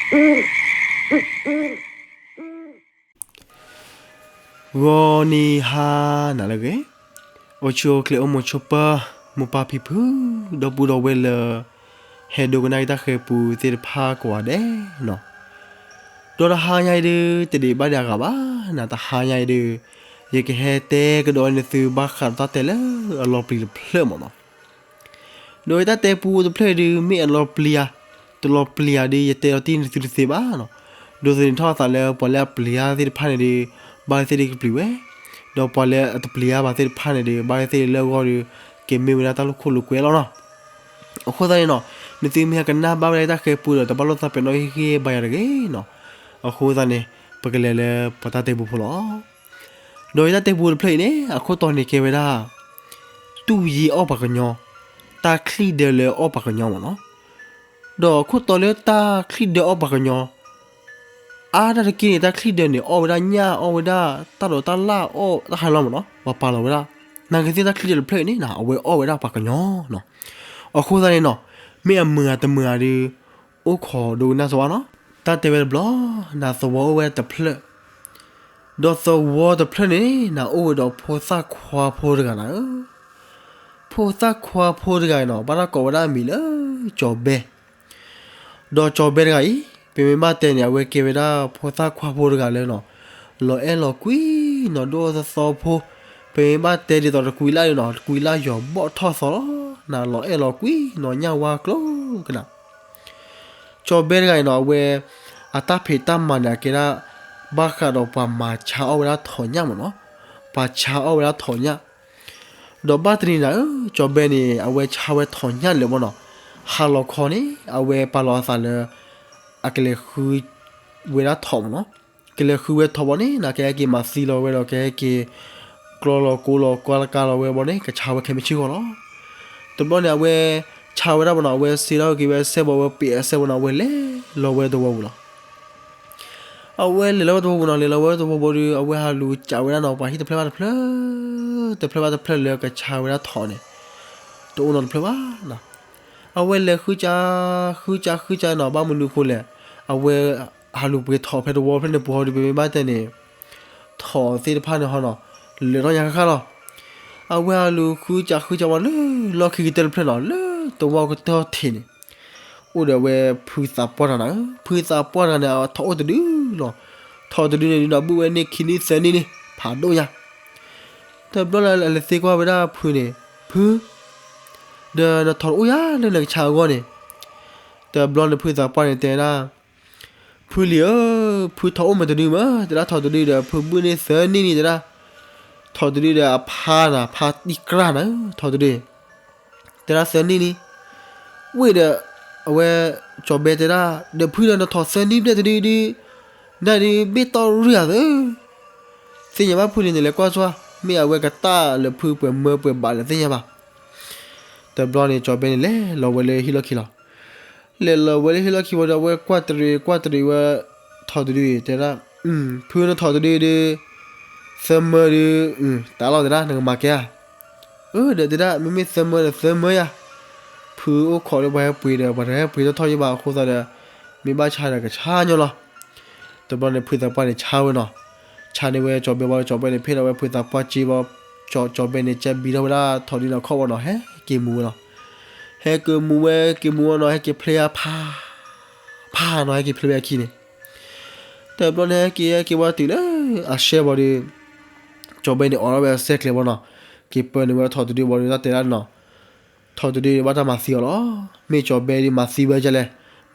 ဂီၤနံၤဟါနၤလၢအဂ့ၤ, အိၣ်ဆူၣ်အိၣ်ချ့အိၣ်မုာ်ဆိးပၢၤ, မိၢ်ပၢ်ဖံဖု, ဒီပုၢ်ဒီဝဲၢ်လၢ ဟဲဒိကနၣ်တၢ်ဃဲၤပူသ့ၣ်တဖၣ်ကိးဂၤဒဲးနီၤ, ဒီးတဟါညါအံၤဒုး တဒံးဘၣ်ဒံးအဂၤဘၣ်နၤ, တဟါညါအံၤဒုး ယကဟဲတဲကဒီးနသုဘၣ်ဃးဒီးတၢ်တဲလၢအလီၤပျံၤတဖျၢၣ်မ့ၢ်နီၤ. ဒီးတၢ်တဲပူတဖျၢၣ်အံၤဒုး မ့ၢ်အလီၤပျံၤဧါ, တလီၤပျံၤဧါဒုး ယတဲအီၤတံၢ်နသုတသ့ဘၣ်နီၤ. ဒိးသန့ၤထီၣ်အသးလၢပှၤလၢအပျံၤဧါသ့ၣ်တဖၣ်န့ၣ်ဒုး ဘၣ်သ့ၣ်သ့ၣ်ကပျံၤဝဲ, ဒီးပှၤလၢအတပျံၤဧါဘၣ်သ့ၣ်တဖၣ်န့ၣ်ဒုး ဘၣ်သ့ၣ်သ့ၣ်လၢအဂီၢ်ဒုး ကမ့ၢ်ဝဲဒၣ်တၢ်လိာ်ခိၣ်လိာ်ကွဲလီၤနီၤ. အဃိသတးန့ၣ်နီၤ, နသုမ့ၢ်ဟဲကနၣ်ဘၣ်ဝဲဒၣ်တၢ်ဃဲၤပူဒီး တဘၣ်လိာ်သးပဲာ်နီၣ်ဟ့ၣ်ဂံၢ်ဟ့ၣ်ဘါယၤတဂ့ၤနီၤ. အဃိသတးန့ၣ် ပကလဲၤလၢပတၢ်တဲပူဖိလီၤ. ဒီးယတၢ်တဲပူတဖျၢၣ်အံၤန့ၣ် အခိၣ်တီန့ၣ်ကဲဝဲဒၣ် တူၢ်ယ့အီၣ်ပှၤကညီ, တၢ်ချံၣ်ဒၢလၢအီၣ်ပှၤကညီမ့ၢ်နီၤ. ဒီးအခိၣ်တီလၢတၢ်ချံၣ်ဒၢအီၣ်ပှၤကညီ အါဒၣ်တက့ၢ်န့ၣ် တၢ်ချံၣ်ဒၢန့ၣ် အီၣ်ဝဲဒၣ်ညၣ် အီၣ်ဝဲဒၣ်တၢ်ဒိးတၢ်လၣ် အီၣ်တၢ်ဟးလီၤမ့ၢ်နီၤ, ပှၤပာ်လီၤဝဲဒၣ်. နာ်က့သ့ၣ်တၢ်ချံၣ်ဒၢတဖျၢၣ်အံၤန့ၣ် အဝဲအီၣ်ဝဲဒၣ်ပှၤကညီနီၤ. အဃိသတးန့ၣ်နီၤ, မ့ၢ်အမုာ်ဧါတမုာ်ဧါဒုး အိၣ်ခိးဒိကနၣ်စ့ၢ်ကီးနီၤ. တၢ်တဲဝဲတဘျီ, နသဝီအိၣ်ဝဲတဖျၢၣ်, ဒီးသဝီတဖျၢၣ်န့ၣ် နအိၣ်ဝဲဒီးဖိသၣ်ခွါဖိတဂၤနၤဧၢ. ဖိသၣ်ခွါဖိတဂၤအံၤနီၤ ဘၣ်တၢ်ကိးဝဲဒၣ်အမံၤလၢ ကၠီၤဘဲ ဒီးကၠီၤဘဲတဂၤအံၤ ပမ့ၢ်ဘၣ်တဲန့ၣ် အဝဲကဲဝဲဒၣ်ဖိသၣ်ခွါဖိတဂၤလၢနီၤ, လီၤအဲၣ်လီၤကွံနီၤ ဒိၣ်သီသီဖိ, ပမ့ၢ်ဘၣ်တဲဒ်သိးတကွံလၢ်ဒုးနီၤ တကွံလၢ်ယီၤဘီၣ်ထီၣ်သီလီၤ, နၤလီၤအဲၣ်လီၤကွံနီၤ ညၣ်ဝါကျိၤကနၣ်. ကၠီၤဘဲတဂၤအံၤနီၤ အဝဲ အတၢ်ဖံးတၢ်မၤန့ၣ် အကဲဒၣ် ဘၣ်ဃးဒီးပှၤမၤဆါအီၣ်ဝဲဒၣ်ထိးညၣ်မ့ၢ်နီၤ, ပှၤဆါအီၣ်ဝဲဒၣ်ထိးညၣ် ဒီးဘၣ်တနံၤနၤဧၢ ကၠီၤဘဲန့ၣ် အဝဲဆါဝဲထိးညၣ်လၢာ်ဘီနီၤ, ဟါလီၤခီန့ၣ် အဝဲပာ်လီၤအသးလၢ အကလဲၤဃုဝဲဒၣ်ထိးမ့ၢ်နီၤ, ကလဲၤဃုဝဲထိးဘီန့ၣ် နၤကဟဲက့ၤမၤသံလီၤဝဲဒီး ကဟဲက့ၤ ကျီလီၤကိလီၤကွၢ်လီၤကါလီၤဝဲဘီန့ၣ် ကဆါဝဲခဲမုၢ်ဆ့ၣ်ဂီၤလီၤ. တဘျီန့ၣ် အဝဲဆါဝဲဒၣ်ဘီနီၤ အဝဲစ့ထီၣ်က့ၤဝဲစဲးဘီ အဝဲပ့ၤအစဲးဘီနီၤ အဝဲလဲၤလီၤဝဲသဝီပူၤလီၤ. အဝဲလဲၤလီၤဝဲသဝီပူၤနီၤ လဲၤလီၤဝဲသဝီပူၤဒီး အဝဲဟးလူၤကးဝဲဒၣ်နီၤ ပှၤဟံၣ်တဖျၢၣ်ဘၣ်တဖျၢၣ်, တဖျၢၣ်ဘၣ်တဖျၢၣ်လၢကဆါဝဲဒၣ်ထိးန့ၣ် တအိၣ်နီတဖျၢၣ်ဘၣ်နီၤ. အဝဲလဲၤဃုကး ဃုကး ဃုကးနီၤ ဘၣ်မနုၤအဃိလဲၣ်, အဝဲဟးလူၤပှ့ၤထိးဖဲသဝီဖျၢၣ်န့ၣ်ပူၤဟီဒီး ပမ့ၢ်ဘၣ်တဲန့ၣ် ထိးသ့ၣ်တဖၣ်န့ၣ်ဟီနီၤ လၢာ်ထီၣ်ညါဃၣ်ဃၣ်လီၤ. အဝဲဟးလူၤဃုကး ဃုကးဝံၤလၢ လီၢ်ခံကတၢၢ်တဖျၢၣ်နီၤ လၢသဝီကတၢၢ်ထံးန့ၣ် အိၣ်ဒီးအဝဲဖုသးပှၢ်တဂၤနၤဧၢ, ဖုသးပှၢ်တဂၤန့ၣ် အထိးအိၣ်တဒုလီၤ. ထိးတဒုန့ၣ်ဒုးနီၤ ဘုၣ်ဝဲန့ၢ်ခံနံၣ်သၢနံၣ်န့ၣ် ဖးဒိၣ်ညါ. တဘျီန့ၣ် အလဲၤသံကွၢ်ဝဲဒၣ်ဖုန့ၣ်, ဖု, ဒီးနထိးတအိၣ်ယၤလၢနကဆါအဂီၢ်န့ၣ်. တဘျီန့ၣ်ဖုသးပှၢ်န့ၣ်တဲဒၣ်, ဖုလံၤဧၢ, ဖုထိးအိၣ်မ့ၢ်တဒုမ့ၢ် တဲဒၣ်ထိးတဒုဒီး ဖုဘုၣ်န့ၢ်သၢနံၣ်န့ၣ်တဲဒၣ်, ထိးတဒုဒီးအဖါနၤ ဖါတံၢ်ကြၢ်နၤဧၢ ထိးတဒု တဲဒၣ်သၢနံၣ်လံ. ဝ့ၢ်ဒီး အဝဲ ကၠီၤဘဲတဲဒၣ် ဒီးဖုဒီးနထိးသၢနံၣ်ဘျဲၣ်တဒုဒု နဒုးဘ့ၣ်တီၢ်ရံၣ်ဧါသၢ. သ့ၣ်ညါဘၣ်ဖုန့ၣ်န့ၣ် လဲၤကွၢ်ဆိ, မ့ၢ်အဝဲကတၢၢ်လၢဖုပှဲၤမၢပှဲၤဘၣ်လဲၣ်သ့ၣ်ညါဘၣ်. တဘျီန့ၣ် ကၠီၤဘဲန့ၣ်လဲၤလီၤဝဲလၢဟံၣ်လီၢ်ခံလီၤ. လဲၤလီၤဝဲလၢဟံၣ်လီၢ်ခံဝံၤဒီး အဝဲကွၢ်တရံးကွၢ်တရံးဝဲ ထိးတဒုအံၤ တဲဒၣ်, ဖုနထိးတဒုဒု သၢမၢဒု တၢ်လီၢ်တဲဒၣ် နကမၤကဲဧါ. အၢ ဒီးတဲဒၣ် မ့မ့ၢ်သၢမၢဒီး သၢမၢယၤ. ဖုအိၣ်ခိးဒီးပှၤဟဲပှ့ၤဒီး ပှၤတဟဲပှ့ၤထီၣ်ထီၣ်ယဘၣ်အဃိသတးဒီး မ့ၢ်ဘၣ်ဆါဒီးကဆါညီလီၤ. တဘျီန့ၣ် ဖုသးပှၢ်န့ၣ်ဆါဝဲနီၤ. ဆါန့ၢ်ဝဲကၠီၤဘဲဝံၤဒီး ကၠီၤဘဲန့ၣ်ဖ့ၣ်လီၤဝဲဖုသးပှၢ်စ့ဝံၤ, ကၠီၤဘဲန့ၣ်ကဲဘံထီၣ်ဝဲဒၣ်ထိးဒုန့ၣ်အခီၣ်ဝံၤနီၤ ဟဲက့ၤမူဝဲလီၤ. ဟဲက့ၤမူဝဲ က့ၤမူဝဲနီၤ ဟဲက့ၤဖျဲယါဖး ဖးနီၤ ဟဲက့ၤဖျဲဝဲအခံန့ၣ် တဘျီန့ၣ် ဟဲက့ၤ ဟဲက့ၤဝဲတုၤလၢအစဲးဘၣ်ဒီး ကၠီၤဘဲန့ၣ်အိးထီၣ်ဝဲအစဲးကျဲဘၣ်နီၤ, က့ၤပၢနုာ်ဝဲထိးတဒုဘၣ်ဒီး တၢ်တဲဒၣ်နီၤ, ထိးတဒုဘၣ်တၢ်မၤသံအီၤလီၤ. မ့ၢ်ကၠီၤဘဲဒုးမၤသံဝဲဒ်လဲၣ်, မၤသံ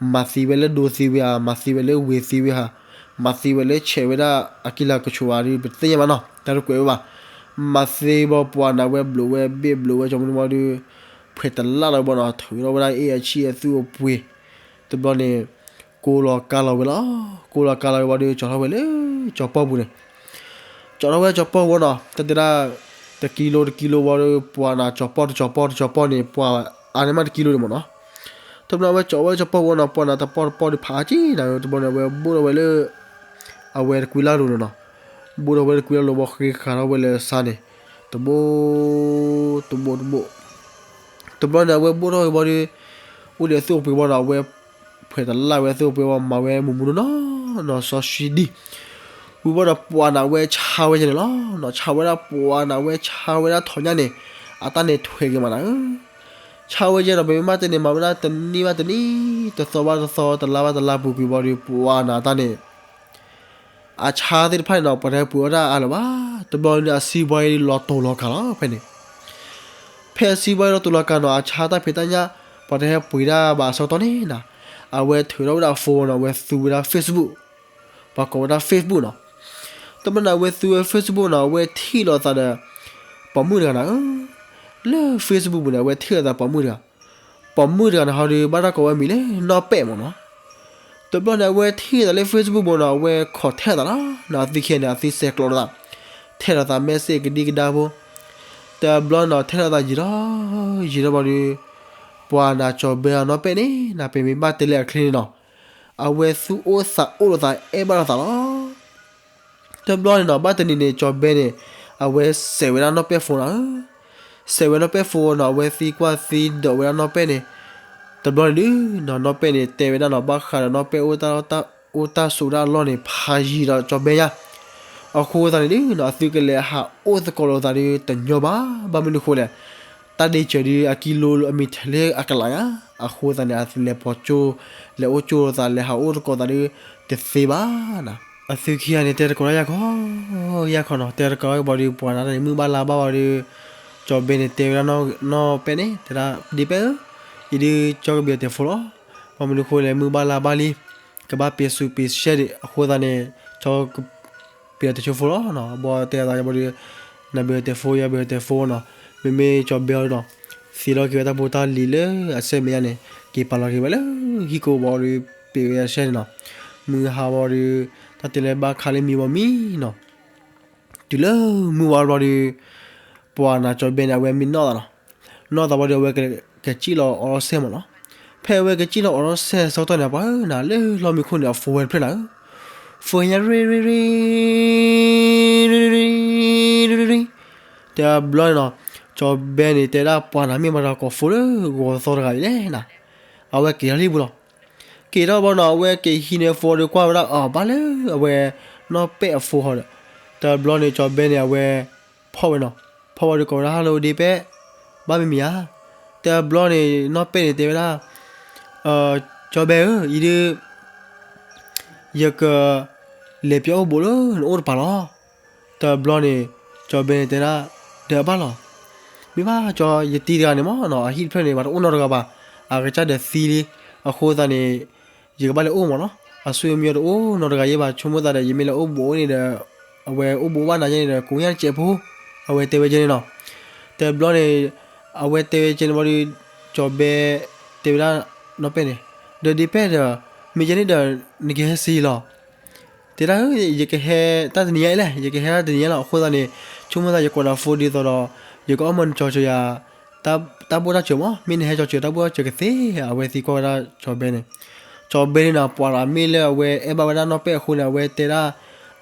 ဝဲလၢဒိသံဝဲဧါ, မၤသံဝဲလၢဝ့ၤသံဝဲဧါ, မၤသံဝဲလၢဆဲးဝဲဒၣ်အကံၢ်လၤကဆူးဧါဒီး ပတသ့ၣ်ညါဘၣ်နီၤ, တၢ်တကွဲးဝဲဘၣ်. မၤသံဘၣ်ပှၤနၤဝဲဘျိးဝဲဘ့ၣ်ဘျိးဝဲ ကၠီၤမုၢ်တမီၤဒီး ဖှဲးတလၢ်လီၤဘၣ်နီၤ, ထုးထီၣ်ဝဲဒၣ်အ့ၣ်အဆံၣ်အသူၣ်အပှ့ၤ, တဘျီန့ၣ် ကိးလီၤကါလီၤဝဲလီၤ. ကိးလီၤကါလီၤဝဲဘၣ်ဒီး ကၠီၤထီၣ်ဝဲလၢကၠီၤပီၢ်ပူၤန့ၣ်, ကၠီၤထီၣ်ဝဲကၠီၤပီၢ်ဝံၤနီၤ, တၢ်တဲဒၣ် တကံလိတကံလိဝံၤဒီး ပှၤနၤကၠီၤပီၢ်တကၠီၤပီၢ် တကၠီၤပီၢ်န့ၣ် ပှၤအါန့ၢ်မးတကံလိန့ၣ်မ့ၢ်နီၤ. တဘျီအဝဲကၠီၤဝဲကၠီၤပီၢ်ဝံၤနီၤ ပှၤနၤတပီၢ်တပီၢ်ဒီးဖးအါက့နၤ, တဘျီန့ၣ် အဝဲဘိၣ်ထီၣ်ဝဲလၢ အဝဲတကွံလၢ်လိၤန့ၣ်နီၤ, ဘိၣ်ထီၣ်ဝဲတကွံလၢ်လိၤဘၣ် ဃ့ဃာ်ထီၣ်ဝဲလၢစါန့ၣ်, တဘိၣ် တဘိၣ်တဘိၣ် တဘျီန့ၣ် အဝဲဘိၣ်ထီၣ်ဝံၤဘၣ်ဒီး အိၣ်ဒီးသူၣ်အပှ့ၤဘၣ်နီၤ, အဝဲ ဖှဲးတလၢ်ဝဲ သူၣ်အိၣ်ပှဲၤဝဲ မၤဝဲမူးမူးနီၢ်နီၢ်နီၢ် စီဆှံဒံၣ် ဝံၤဘၣ်ဒီး ပှၤနၤဝဲဆါဝဲယဲန့ၣ်လီၤ. ဆါဝဲဒၣ် ပှၤနၤဝဲဆါဝဲဒၣ်ထီၣ်ညါန့ၣ် အတၢ်န့ၣ်ထွဲက့ၤမးနၤဧၢ. ဆါဝဲယဲဒီး ပမ့ၢ်ဘၣ်တဲန့ၣ် မၤဝဲဒၣ်တနံၣ်ဘၣ်တနံၣ် တသီဘၣ်တသီ တလါဘၣ်တလါပူၤကွံာ်ဘၣ်ဒီး ပှၤနၤတၢ်န့ၣ် အဆါသ့ၣ်တဖၣ်န့ၣ်နီၤ ပှၤတဟဲပှ့ၤအီၣ်တၢ်အါလၢၤဘၣ်. တဘျီန့ၣ် အစံးဘှါအံၤလီၤတိာ်လီၤကၤလီၤ ဖဲန့ၣ်. ဖဲအစံးဘှါအံၤလီၤတိာ်လီၤကၤနီၤ အဆါတၢ်ဖံးတၢ်ညၣ် ပှၤတဟဲပှ့ၤတၢ်ဘၣ်အဆၢကတီၢ်န့ၣ်နီၤ အဝဲထုးထီၣ်ဝဲဒၣ်အ phone နီၤ အဝဲသူဝဲဒၣ် Facebook ပှၤကိးဝဲဒၣ် Facebook နီၤ. တဘျီန့ၣ် အဝဲသူဝဲ Facebook နီၤ အဝဲထံၣ်လိာ်သးဒီး ပိာ်မုၣ်တဂၤနၤဧၢ. လၢ Facebook ပူၤန့ၣ် အဝဲထံၣ်လိာ်သးပိာ်မုၣ်တဂၤ ပိာ်မုၣ်တဂၤန့ၣ်ဟီဒီး ဘၣ်တၢ်ကိးဝဲမံၤလၢနီၢ်ပဲၣ်မ့ၢ်နီၤ. တဘျီန့ၣ် အဝဲထံၣ်လိာ်သးလၢ Facebook ပူၤနီၤ အဝဲ contact လိာ်သးလီၤ. အသုခံဂၤန့ၣ် အသုဆဲးကျိးလိာ်သး ထဲးလိာ်သး message ကဒံကဒါဖိ တဘျီန့ၣ် ထဲးလိာ်သးယံာ်ထီၣ် ယံာ်ထီၣ်ဘၣ်ဒီး ပှၤနၤကၠီၤဘဲအနီၢ်ပဲၣ်န့ၣ် နပမ့ၢ်ဘၣ်တဲလၢအချ့န့ၣ်နီၤ အဝဲသူၣ်အိၣ်သးအိၣ်လိာ်သး အဲၣ်ဘၣ်လိာ်သးလီၤ. တဘျီန့ၣ်နီၤ ဘၣ်တနံၤန့ၣ် ကၠီၤဘဲန့ၣ် အဝဲစဲးဝဲဒၣ်နီၢ်ပဲၣ် phone နၤဧၢ. စဲးဝဲနီၢ်ပဲၣ် phone နီၤ အဝဲသံကွၢ်သံဒိးဝဲဒၣ်နီၢ်ပဲၣ်န့ၣ်. တဘျီန့ၣ်ဒုးနီၤ နီၢ်ပဲၣ်န့ၣ် တဲဝဲဒၣ်နီၤ ဘၣ်ဃးဒီးနီၢ်ပဲၣ်အိၣ်တၢ် အိၣ်တၢ်ဆိးဒၣ်အလီၢ်န့ၣ် ဖးယံာ်ဒီးကၠီၤဘဲညါ. အဃိသတးန့ၣ်ဒုးနီၤ အသုကလဲၤဟးအိၣ်သကိးလိာ်သးဒီးတညီဘၣ်. ဘၣ်မနုၤအဃိလဲၣ် တၢ်ဒ့စၢၤဒုး အကံလိအမံၤထဲးလၢအကလးညါ. အဃိသတးန့ၣ် အသုလဲၤပိာ်ကၠိ လဲၤအိၣ်ကၠိလိာ်သး လဲၤဟးအိၣ်သကိးသးဒီး တသ့ဘၣ်နၤ. အသုခံဂၤန့ၣ် တဲသကိးတၢ်ယၢ်ခီ ယၢ်ခီနီၤ တဲသကိးဘၣ်ဒီး ပှၤနၤတၢ်န့ၣ် မုၢ်ဘၣ်လါဘၣ်ဘၣ်ဒီး ကၠီၤဘဲန့ၣ်တဲဝဲဒၣ်နီၢ်ပဲၣ်န့ၣ် တဲဒၣ် ဒ့ပဲၣ်ဧၢ, အံၤဒုးကၠီကဘ့ၣ်အီၤတဲ phone လီၤ. ဘၣ်မနုၤအဃိလဲၣ် မုၢ်ဘၣ်လါဘၣ်လံ ကဘၣ်ပ့ၤစူးပ့ၤဆှဲဒံး အဃိသတးန့ၣ် ကၠီကဘ့ၣ်အီၤတဲဆိ phone လီၤနီၤ. ဘၣ်တဲအသးဘၣ်ဒီး နဘ့ၣ်အီၤတဲ phone ယဘ့ၣ်အီၤတဲ phone နီၤ. မ့မ့ၢ်ကၠီၤဘဲအီၤဒီး သ့လီၤက့ၤဝဲတၢ်ဖိတၢ်လံၤလၢအဆဲမဲာ်ညါန့ၣ် က့ၤပာ်လီၤက့ၤဝဲလၢဟံၣ်ကိၣ်ဘၣ်ဒီး ပ့ၤဝဲအဆဲန့ၣ်နီၤ. မုၢ်ဟါဘၣ်ဒီး တၢ်တဲလၢဘၣ်ခးလၢမံၤဘၣ်မံၤနီၤ. တုၤလၢမုၢ်ဝါဘျီဒီး ပှၤနၤကၠီၤဘဲန့ၣ် အဝဲမ့ၢ်နီၢ်သးနီၤ. နီၢ်သးဘၣ်ဒီး အဝဲကစံၣ်လီၤအီထီၣ်ဆဲးမ့ၢ်နီၤ. ဖဲအဝဲကစံၣ်လီၤအီထီၣ်ဆဲးဆၢကတီၢ်န့ၣ် ပှၤဧၢ နၤလၢလီၢ်မံခိၣ်န့ၣ် အ phone ဝဲတဖျၢၣ်နၤဧၢ. phone ညါရ့ရ့ရ့ တဘျီန့ၣ်နီၤ ကၠီၤဘဲန့ၣ် တဲဒၣ်ပှၤနၤမ့ၢ်မၤတၢ်ကိး phone လၢဂီၤသီတဂၤအံၤလဲၣ်နၤ. အဝဲက့ၤထီၣ်လံပူၤလီၤ. က့ၤထီၣ်ဘၣ်နီၤ အဝဲက့ၤဟံးန့ၢ် phone ဒီးကွၢ်ဝဲဒၣ် အဘၣ်လၢအဝဲ နီၢ်ပဲၣ်အ phone ဟီဒီး တဘျီန့ၣ် ကၠီၤဘဲန့ၣ် အဝဲဖီၣ်ဝဲနီၤ. ဖီၣ်ဝဲဒီးကိးဝဲဒၣ် hello ဒ့ပဲၣ် ဘၣ်မံၤမံၤဧါ. တဘျီန့ၣ် နီၢ်ပဲၣ်န့ၣ် တဲဝဲဒၣ် ကၠီၤဘဲဧၢ အံၤဒုး ယက လဲၤပျီအိၣ်ဘူးလၢနအိၣ်တပၤလီၤ. တဘျီန့ၣ် ကၠီၤဘဲန့ၣ်တဲဒၣ် ဒီးအဘၣ်လီၤ. မ့ၢ်ဘၣ်ကၠီ ယတံၤတဂၤန့ၣ်မ့ၢ်နီၤ အဟံၣ်တဖျၢၣ်န့ၣ် ပှၤတအိၣ်နီတဂၤဘၣ်. အကစၢ်ဒီးသံလံ. အဃိသတးန့ၣ် ယကဘၣ်လဲၤအိၣ်မ့ၢ်နီၤ အဆွေမျိုးတအိၣ်နီတဂၤယဲဘၣ် ဆိကမိၣ်သးဒီး ယမ့ၢ်လဲၤအိၣ်ဘူးအိၣ်န့ၣ်ဒီး အဝဲအိၣ်ဘူးဘၣ်နၤယဲန့ၣ်ဒီး ကိးညါတစဲးဖိ အဝဲတဲဝဲယဲန့ၣ်နီၤ. တဘျီန့ၣ် အဝဲတဲဝဲယဲန့ၣ်ဘၣ်ဒီး ကၠီၤဘဲ တဲဝဲဒၣ်နီၢ်ပဲၣ်န့ၣ် ဒီးဒ့ပဲၣ်ဒီး မ့ၢ်ယဲန့ၣ်ဒီး နကဟဲစ့လီၤ တဲဒၣ် ယကဟဲတၢ်တနံၤညါအံၤလဲၣ် ယကဟဲတၢ်တနံၤညါလီၤ. အဃိသတးန့ၣ် ဆိကမိၣ်သးယကိးနၤ phone ဒ်သိးဒီး ယကအီၣ်မၢနကၠီၤစၢၤယၤ တၢ်ဘိၣ်တၢ်စၢၤမ့ၢ် မ့ၢ်နဟဲကၠီၤစၢၤတၢ်ဘိၣ်တၢ်စၢၤကသ့ဧါ အဝဲသံကွၢ်ဝဲဒၣ်ကၠီၤဘဲန့ၣ်. ကၠီၤဘဲန့ၣ်နီၤ ပှၤလီၤမ့ၢ်လၢအဝဲအဲၣ်ဘၣ်ဝဲဒၣ်နီၢ်ပဲၣ်အဃိန့ၣ် အဝဲတဲဒၣ်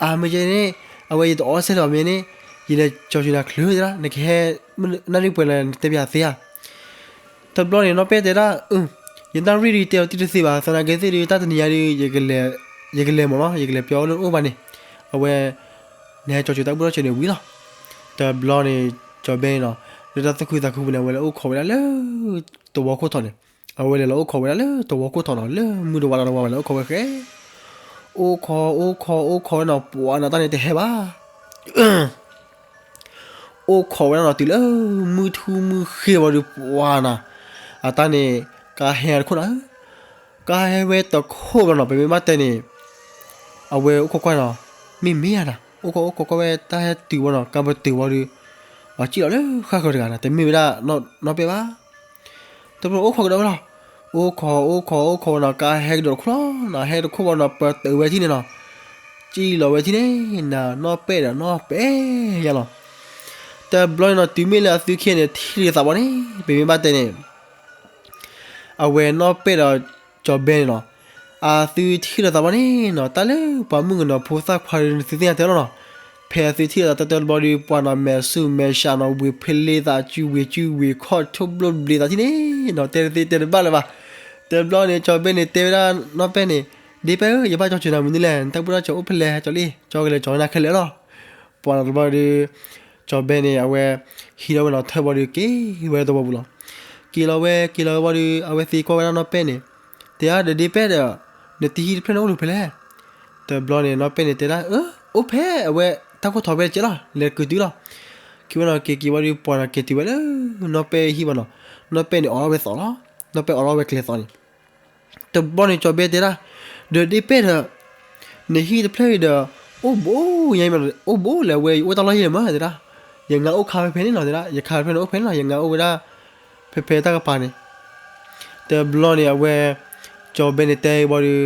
အမ့ၢ်ယဲန့ၣ် အဝဲယတအီၣ်ဆဲးလီၤမ့ၢ်န့ၣ် ယလဲၤကၠီၤစၢၤနၤချုးတဲဒၣ် နကဟဲ နၣ်ရံၣ်ပှဲၤလဲၣ်နတဲပၠးသ့ဧါ. တဘျီန့ၣ် နီၢ်ပဲၣ်တဲဒၣ် အၢ ယနၣ်ရံၣ်ဒုးတဲအီၤတံၢ်တသ့ဘၣ် သနာ်က့သ့ၣ်ဒုး တၢ်တနံၤညါဒုး ယကလဲၤမ့ၢ်နီၤ ယကလဲၤပျီအိၣ်လၢနအိၣ်ဘၣ်န့ၣ် အဝဲ နဟဲကၠီၤစၢၤတၢ်ဘိၣ်တၢ်စၢၤန့ၣ်ဝံၤလီၤ. တဘျီန့ၣ် ကၠီၤဘဲန့ၣ်နီၤ လၢတၢ်သူၣ်ခုသးခုပူၤန့ၣ် အဝဲလဲၤအိၣ်ခိးဝဲဒၣ်လၢ သဝီခိၣ်ထီၣ်န့ၣ် အဝဲလဲၤလီၤအိၣ်ခိးဝဲဒၣ်လၢသဝီခိၣ်ထီၣ်နီၤ လၢမုၢ်တဝါလီၤတဝါဘၣ် လဲၤအိၣ်ခိးဝဲဃဲ အိၣ်ခိး အိၣ်ခိး အိၣ်ခိးဝဲနီၤ ပှၤနၤတၢ်န့ၣ်တဟဲဘၣ် အိၣ်ခိးဝဲဒၣ်နီၤ တုၤလၢမုၢ်ထူမုၢ်ဃ့ဘၣ်ဒီး ပှၤနၤ အတၢ်န့ၣ် ကါဟဲတခိၣ်နၤ ကါဟဲဝဲတခိၣ်ဘၣ်နီၤ ပမ့ၢ်ဘၣ်တဲန့ၣ် အဝဲအိၣ်ခိးကွၢ်နီၤ မ့ၢ်မ့ၢ်ဧါနၤ အိၣ်ခိး အိၣ်ခိးကွၢ်ဝဲတၢ်ဟဲတုၤဝဲနီၤ ကါပတုာ်ဝဲဒီး အစံၣ်လီၤလၢဃၣ်ဃၢၤတဂၤနီၤ တမ့ၢ်ဝဲဒၣ်နီၢ်ပဲၣ်ဘၣ် တဘျီအိၣ်ခိးကဒီးဝဲလီၤ အိၣ်ခိး အိၣ်ခိး အိၣ်ခိးဝဲနီၤ ကါဟဲကဒီးတခိၣ်လီၤနီၤ ဟဲတခိၣ်ဘၣ်နီၤ ပတုာ်ဝဲထံၣ်န့ၣ်နီၤ စံၣ်လီၤဝဲထံၣ်န့ၣ် နၤနီၢ်ပဲၣ်ဒီးနီၢ်ပဲၣ်ယါလီၤ တဘျီန့ၣ်နီၤ တုၤမ့ၢ်လၢအသုခံဂၤန့ၣ် ထံၣ်လိာ်သးဘၣ်န့ၣ် ပမ့ၢ်ဘၣ်တဲန့ၣ် အဝဲနီၢ်ပဲၣ်ဒီးကၠီၤဘဲန့ၣ်နီၤ အသုထံၣ်လိာ်သးဘၣ်န့ၣ်နီၤ တၢ်လၢပှၤမုၣ်ကနီၤဖိသၣ်ခွါဒီး နသုသ့ၣ်ညါတဲလီၤနီၤ ဖဲအသုထံၣ်လိာ်သးတၢ်တဘျီဒီး ပှၤနီၤ မဲာ်ဆူၣ်မဲာ်ဆှးနီၤ ဝ့ၤဖ့လ့သး စုဝ့ၤစုဝ့ၤခီၣ် ထိၣ်ဘျိဘျ့သးထံၣ်န့ၣ်နီၤ တဲတသ့တဲတဘၣ်လၢၤဘၣ် တဘျီန့ၣ် ကၠီၤဘဲန့ၣ်တဲဝဲဒၣ်နီၢ်ပဲၢ်န့ၣ်, ဒ့ပဲၢ်ဧၢ, ယဘၣ်ကၠီၤစၢၤနၤမနုၤလဲၣ်, နတၢ်ဘူၣ်တၢ်စၢၤအိၣ်ဖဲလဲၣ်, ကၠီၤလံ, ကၠီၤကလဲၤကၠီၤနၤခဲလၢာ်လီၤ. ပှၤနီၤတဘျီဒီး ကၠီၤဘဲန့ၣ် အဝဲ ဟံးထီၣ်ဝဲနီၤထၢၣ်ဘီဒီး က့ၤဝဲသဝီပူၤလီၤ. က့ၤလီၤဝဲ က့ၤလီၤဝဲဘီဒီး အဝဲသံကွၢ်ဝဲဒၣ်နီၢ်ပဲၢ်န့ၣ်, တဲဒၣ်ဒီးဒ့ပဲၢ်ဒီး နတံၤဟံၣ်တဖျၢၣ်န့ၣ်အိၣ်လၢဖဲလဲၣ်. တဘျီန့ၣ် နီၢ်ပဲၢ်န့ၣ်တဲဒၣ်, အိၣ်ဖဲအဝဲတၢ်ခိၣ်ထီၣ်ဖဲတကဲလီၤ, လဲၤက့ၤတုၤလီၤ. က့ၤဝဲနီၤ က့ၤက့ၤဝဲဒီး ပှၤနီၤက့ၤတုၤဝဲလၢ နီၢ်ပဲၢ်ဟံၣ်ဘၣ်နီၤ, နီၢ်ပဲၢ်န့ၣ်အိးထီၣ်ဝဲသီးလီၤ. နီၢ်ပဲၢ်အိးထီၣ်ဝဲကျဲသီးန့ၣ် တဘျီန့ၣ် ကၠီၤဘဲတဲဒၣ်, ဒီးဒ့ပဲၢ်ဒီး နဟံၣ်တဖျၢၣ်အံၤဒီး အိၣ်ဘူးညါအံၤမး, အိၣ်ဘူးလၢအဝဲယအိၣ်တၢ်လီၢ်ယံၤမး တဲဒၣ်, ယငါအိၣ်ခါဖဲဖဲန့ၣ်လီၤ တဲဒၣ်, ယခါဖဲဖဲန့ၣ်အိၣ်ဖဲန့ၣ်လီၤ, ယငါအိၣ်ဝဲဒၣ် ဖဲဖဲတၢ်ကပၤန့ၣ်. တဘျီန့ၣ် အဝဲ ကၠီၤဘဲန့ၣ်တဲဘီဒီး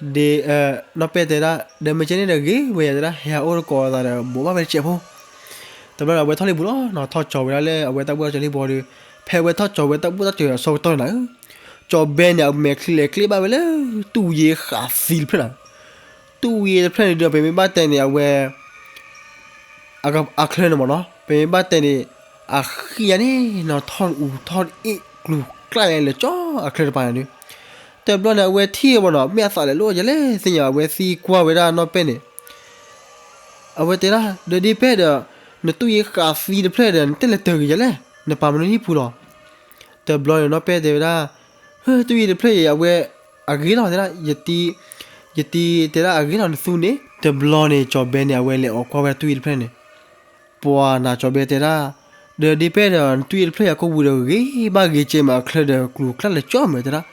ဒ် နီၢ်ပဲၢ်တဲဒၣ်, ဒီးမ့ၢ်ကဲန့ၣ်ဒီးဂ့ၤဝဲယၤ တဲဒၣ်, ဟဲဟးအိၣ်တကိးသးဒီး ဘိးဘၣ်ဝဲတစဲးဖိ. တဘျီန့ၣ် အဝဲထီၣ်လံပူၤလီၤနီၤ, ထီၣ်ကၠီၤဝဲဒၣ်လၢအဝဲတၢ်ဘူၣ်တၢ်စၢၤလံဘီဒီး ဖဲအဝဲထီၣ်ကၠီၤဝဲတၢ်ဘူၣ်တၢ်စၢၤအဆၢကတီၢ်န့ၣ်ဧၢ, ကၠီၤဘဲန့ၣ် အမဲာ်ချံလဲၤကျ့ဘၣ်ဝဲလၢ တူၢ်ယ့ဃးသံတဖျၢၣ်န့ၣ်, တူၢ်ယ့တဖျၢၣ်န့ၣ်ဒီး ပမ့ၢ်ဘၣ်တဲန့ၣ် အဝဲ အချၢန့ၣ်မ့ၢ်နီၤ, ပမ့ၢ်ဘၣ်တဲန့ၣ် အဃံညါန့ၣ်နီၤ ထီၣ်အူထီၣ်အ့ၣ်ကျူၤကျါလဲၤကၠီအချၢတပၤန့ၣ်ဒီး, တဘျီန့ၣ် အဝဲထံၣ်ဝဲနီၤ မ့ၢ်အသးလဲၤလိၣ်ယလဲၣ်သ့ၣ်ညါ အဝဲသံကွၢ်ဝဲဒၣ်နီၢ်ပဲၢ်န့ၣ် အဝဲတဲဒၣ် ဒီးဒ့ပဲၢ်ဒီး နတူၢ်ယ့ဃးသံတဖျၢၣ်ဒီး နတလဲၤတၢ်ဂ့ၤယလဲၣ်, နပာ်မနုၤဟံၣ်ပူၤလီၤ. တဘျီန့ၣ် နီၢ်ပဲၢ်တဲဝဲဒၣ်, ဟၢ တူၢ်ယ့တဖျၢၣ်အံၤ အဝဲ အဂ့ၤလီၤ တဲဒၣ်, ယတံၤတဲဒၣ်အဂ့ၤလီၤ နသူန့ၣ်. တဘျီန့ၣ် ကၠီၤဘဲန့ၣ် အဝဲလဲၤအိးကွၢ်ဝဲဒၣ်တူၢ်ယ့တဖျၢၣ်န့ၣ် ပှၤနၤကၠီၤဘဲတဲဒၣ်, ဒီးဒ့ပဲၢ်ဒီး နတူၢ်ယ့တဖျၢၣ်အံၤ အကိာ်ပူၤဒီးဂ့ၤဘၣ်ဂ့ၤကဲမး အချၢဒီးကျူၤကျါလဲၤကၠီမး တဲဒၣ်,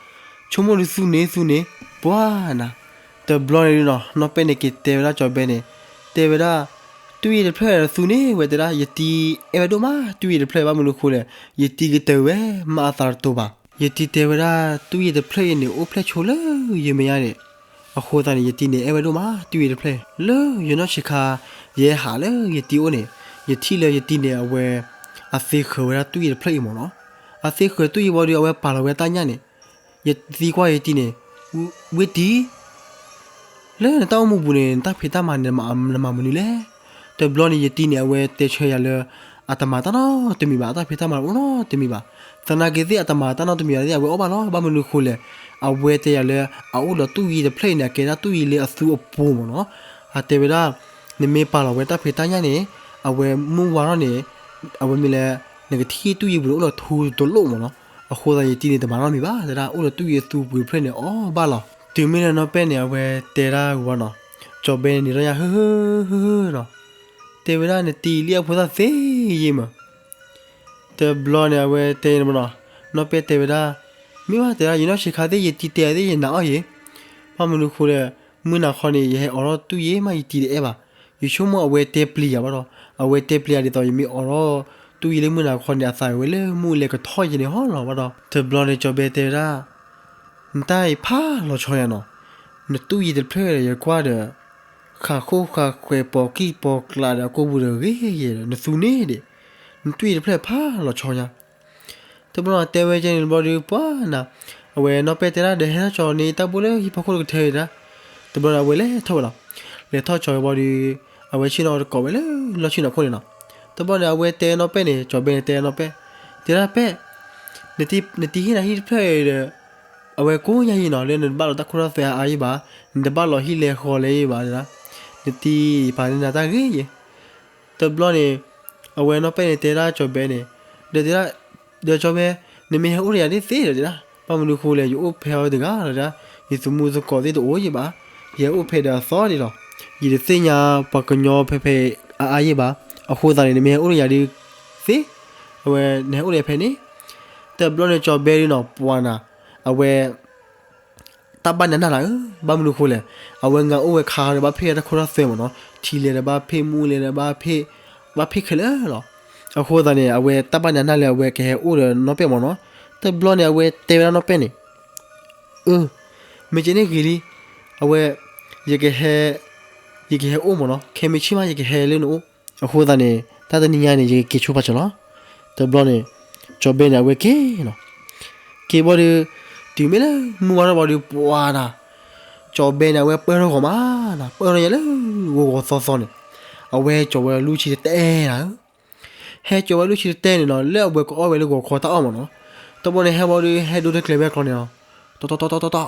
ဆိကမိၣ်ဒုးသူန့ၣ် သူန့ၣ်, ပှၤနၤ. တဘျီန့ၣ်နီၤ နီၢ်ပဲၢ်န့ၣ်က့ၤတဲဝဲဒၣ်ကၠီၤဘဲန့ၣ်, တဲဝဲဒၣ်, တူၢ်ယ့တဖျၢၣ်သူန့ၣ်ဝဲတဲဒၣ်, ယတံၤအဲၣ်ဝဲဒိၣ်မး တူၢ်ယ့တဖျၢၣ် ဘၣ်မနုၤဃိလဲၣ်, ယတံၤကတၢၢ်ဝဲ မၤအသးတတိၤဘၣ်. ယတံၤတဲဝဲဒၣ် တူၢ်ယ့တဖျၢၣ်အံၤန့ၣ် အိၣ်ဖျဲၣ်ဆိလၢယမဲာ်ညါန့ၣ်, အဃိသတးန့ၣ် ယတံၤန့ၣ် အဲၣ်ဝဲဒိၣ်မး တူၢ်ယ့တဖျၢၣ်, လၢယနီၢ်ဆံးခါ ယဟဲဟးလၢယတံၤအိၣ်န့ၣ်, ယထံၣ်လၢယတံၤန့ၣ် အဝဲ အသ့ဃၢၤဝဲဒၣ်တူၢ်ယ့တဖျၢၣ်အံၤမ့ၢ်နီၤ, အသ့ဃၢၤတူၢ်ယ့ဘီဒီး အဝဲပာ်လီၤဝဲတၢ်ညၣ်န့ၣ်, ယသံကွၢ်ယတံၤန့ၣ်, ဝ့ၢ်တံၤ လၢနတၢ်အိၣ်မူပူၤန့ၣ် နတၢ်ဖံးတၢ်မၤန့ၣ် နမၤမနုၤလဲၣ်. တဘျီန့ၣ် ယတံၤန့ၣ် အဝဲတဲဆၢယၤလၢ အတမၤတၢ်နီတမံၤဘၣ်, အတၢ်ဖံးတၢ်မၤအိၣ်နီတမံၤဘၣ်. သနာ်က့သ့ၣ် အတမၤတၢ်နီတမံၤဘၣ်သ့ၣ် အဝဲအီၣ်ဘၣ်လီၤ. ဘၣ်မနုၤဃိလဲၣ်, အဝဲတဲယၤလၢ အအိၣ်ဒီးတူၢ်ယ့တဖျၢၣ်အံၤန့ၣ် အကဲဒၣ်တူၢ်ယ့လၢအသူအပူၤမ့ၢ်နီၤ. အတဲဝဲဒၣ် နမ့ၢ်ပာ်လီၤဝဲတၢ်ဖံးတၢ်ညၣ်န့ၣ် အဝဲမုၢ်ဝါထီၣ်န့ၣ် အဝဲမ့ၢ်လဲၣ် နကထံၣ်တူၢ်ယ့ပူၤန့ၣ် အိၣ်ဒီးထူတလိၣ်မ့ၢ်နီၤ. အဃိသတး ယတံၤန့ၣ် တမၤနီတမံၤဘၣ် တဲဒၣ် အိၣ်ဒီးတူၢ်ယ့အသူပူၤတဖျၢၣ်န့ၣ် အီၣ်ဘၣ်လီၤ. တုၤမ့ၢ်လၢနီၢ်ပဲၢ်န့ၣ် အဝဲတဲဒၣ်ဝံၤဘၣ်နီၤ, ကၠီၤဘဲန့ၣ် န့ၣ်ထီၣ်ညါ ဟၢဟၢဟၢဟၢနီၤ, တဲဝဲဒၣ် နတံၤလံအဖိသၣ်သ့ယ့မး. တဘျီန့ၣ် အဝဲတဲန့ၣ်မ့ၢ်နီၤ, နီၢ်ပဲၢ်တဲဝဲဒၣ်, မ့ၢ်ဘၣ်တဲဒၣ် ယနီၢ်ဆံးခါသ့ၣ် ယတံၤတဲသ့ၣ် ယနာ်အီၣ်ယ့ၣ်, ဘၣ်မနုၤဃိလဲၣ်, မုၢ်နၤခီန့ၣ် ယဟဲအိးထီၣ်တူၢ်ယ့မး ယတံၤတအဲၣ်ဘၣ်. ယဆိကမိၣ်အဝဲတဲပျံၤယၤဘၣ်ဒီး အဝဲတဲပျံၤယၤဒ်သိး ယမ့ၢ်အိးထီၣ်တူၢ်ယ့လၢမုၢ်နၤခီန့ၣ် အသးဝဲလၢမူလၢကထီၣ်ယ့ၣ်န့ၣ်ဟီလီၤဘၣ်ဒီး တဘျီန့ၣ် ကၠီၤဘဲတဲဝဲဒၣ် နတၢ်အံၤဖးလီၤဆီယၤနီၤ, နတူၢ်ယ့ၣ်တဖျၢၣ်ဒီး ယကွၢ်ဒီး ဃးဃိဃးဃဲၤ ပိာ်ကံၢ်ပိာ်ကျးဒီး အကိာ်ပူၤဒီးဂ့ၤဂ့ၤဒီး နသူန့ၣ်ဒံး, နတူၢ်ယ့ၣ်တဖျၢၣ်ဖးလီၤဆီညါ. တဘျီတဲဝဲကဲန့ၣ်တဘျီဒီး ပှၤနၤ, အဝဲနီၢ်ပဲၢ်တဲဒၣ် ဒီးဟဲထီၣ်ကၠီၤန့ၢ်တၢ်ဘိလၢဟံၣ်ဖီခိၣ်တကထၢဒၣ်. တဘျီန့ၣ် အဝဲလဲၤထီၣ်ဝဲလီၤ. လဲၤထီၣ်ကၠီၤဝဲဘျီဒီး အဝဲဆ့ၣ်နီၤတကိးဝဲလၢလီၢ်ဆ့ၣ်နီၤခိၣ်န့ၣ်နီၤ. တဘျီန့ၣ် အဝဲတဲနီၢ်ပဲၢ်န့ၣ် ကၠီၤဘဲန့ၣ်တဲနီၢ်ပဲၢ်, တဲဒၣ်ပဲၢ် နတံၤဟံၣ်နၤဟံၣ်တဖျၢၣ်ဒီး အဝဲကိးညါယံၤနီၤ လၢနတဘၣ်လီၤတၢ်ခိတၢ်သွဲအါအါယံၤဘၣ်, နတဘၣ်လီၤဟံၣ်လဲၤဃီလဲၤယံၤဘၣ်ဒၣ်, နတံၤပာ်န့ၢ်နၤတၢ်ဂ့ၤယံၤ. တဘျီန့ၣ် အဝဲနီၢ်ပဲၢ်န့ၣ်တဲဒၣ်ကၠီၤဘဲန့ၣ်, ဒီးတဲဒၣ်, ဒီးကၠီၤဘဲ, နမ့ၢ်ဟဲအိၣ်ဒီးယၤဒ်သ့ဒီးတဲဒၣ်, ဘၣ်မနုၤဃိလဲၣ် ယအိၣ်ဖဲအီၤတဂၤလီၤဒၣ်, ယသမူသကိးသ့ၣ်တအိၣ်ယံၤဘၣ်, ယဟဲအိၣ်ဖဲဒီးအသီဒံးလီၤ. ယတသ့ၣ်ညါပှၤကညီဖဲဖဲအါအါယံၤဘၣ်, အဃိသတးန့ၣ် နမ့ၢ်ဟဲအိၣ်ဒီးယၤဒ်သ့, အဝဲနဟဲအိၣ်ဒီးဖဲန့ၣ်. တဘျီန့ၣ်ကၠီၤဘဲဒ်နီၤ ပှၤနၤ, အဝဲ တၢ်ဘၣ်နးနးလၢ်ဧၢ, ဘၣ်မနုၤဃိလဲၣ်, အဝဲငါအိၣ်ဝဲခါဒီးဘၣ်ဖ့ၣ်တၢ်ခိတၢ်သွဲမ့ၢ်နီၤ, ထံလဲၤဒီးဘၣ်ဖ့ၣ် မူလဲၤဒီးဘၣ်ဖ့ၣ်, ဘၣ်ဖ့ၣ်ခဲလၢာ်လီၤ. အဃိသတးန့ၣ် အဝဲတၢ်ဘၣ်နးနးလၢ် အဝဲကဟဲအိၣ်ဒီးနီၢ်ပဲၢ်မ့ၢ်နီၤ. တဘျီန့ၣ် အဝဲတဲဝဲဒၣ်နီၢ်ပဲၢ်န့ၣ်, အၢ, မ့ၢ်ကဲန့ၣ်ဂ့ၤလံ, အဝဲ, ယကဟဲ, ယကဟဲအိၣ်မ့ၢ်နီၤ, ခဲမုၢ်ဆ့ၣ်မး ယကဟဲလၢနအိၣ်. အဃိသတးန့ၣ် တၢ်တနံၤညါန့ၣ် ယကက့ၤဆိပာ်စၢၤလီၤ. တဘျီန့ၣ် ကၠီၤဘဲန့ၣ် အဝဲက့ၤလီၤ. က့ၤဘီဒီး တုၤမ့ၢ်လၢမုၢ်ဝါထီၣ်ဘီဒီး ပှၤနၤ, ကၠီၤဘဲန့ၣ် အဝဲပၢၢ်ထီၣ်ဂီၤမးနၤ, ပၢၢ်ထီၣ်ညါလၢဂီၤဂီၤသီသီန့ၣ်, အဝဲကၠီၤဝဲလူၢ်ဆံတတဲနၤဧၢ. ဟဲကၠီၤဝဲလူၢ်ဆံတတဲန့ၣ်နီၤ, လၢအဝဲကအီၣ်ဝဲလၢဂီၤခီတၢ်အီၣ်မ့ၢ်နီၤ. တဘျီန့ၣ် ဟဲဘီဒီး ဟဲဒိတကျဲၤဝဲကျီန့ၣ်လီၤ. တီတီတီတီတီတီ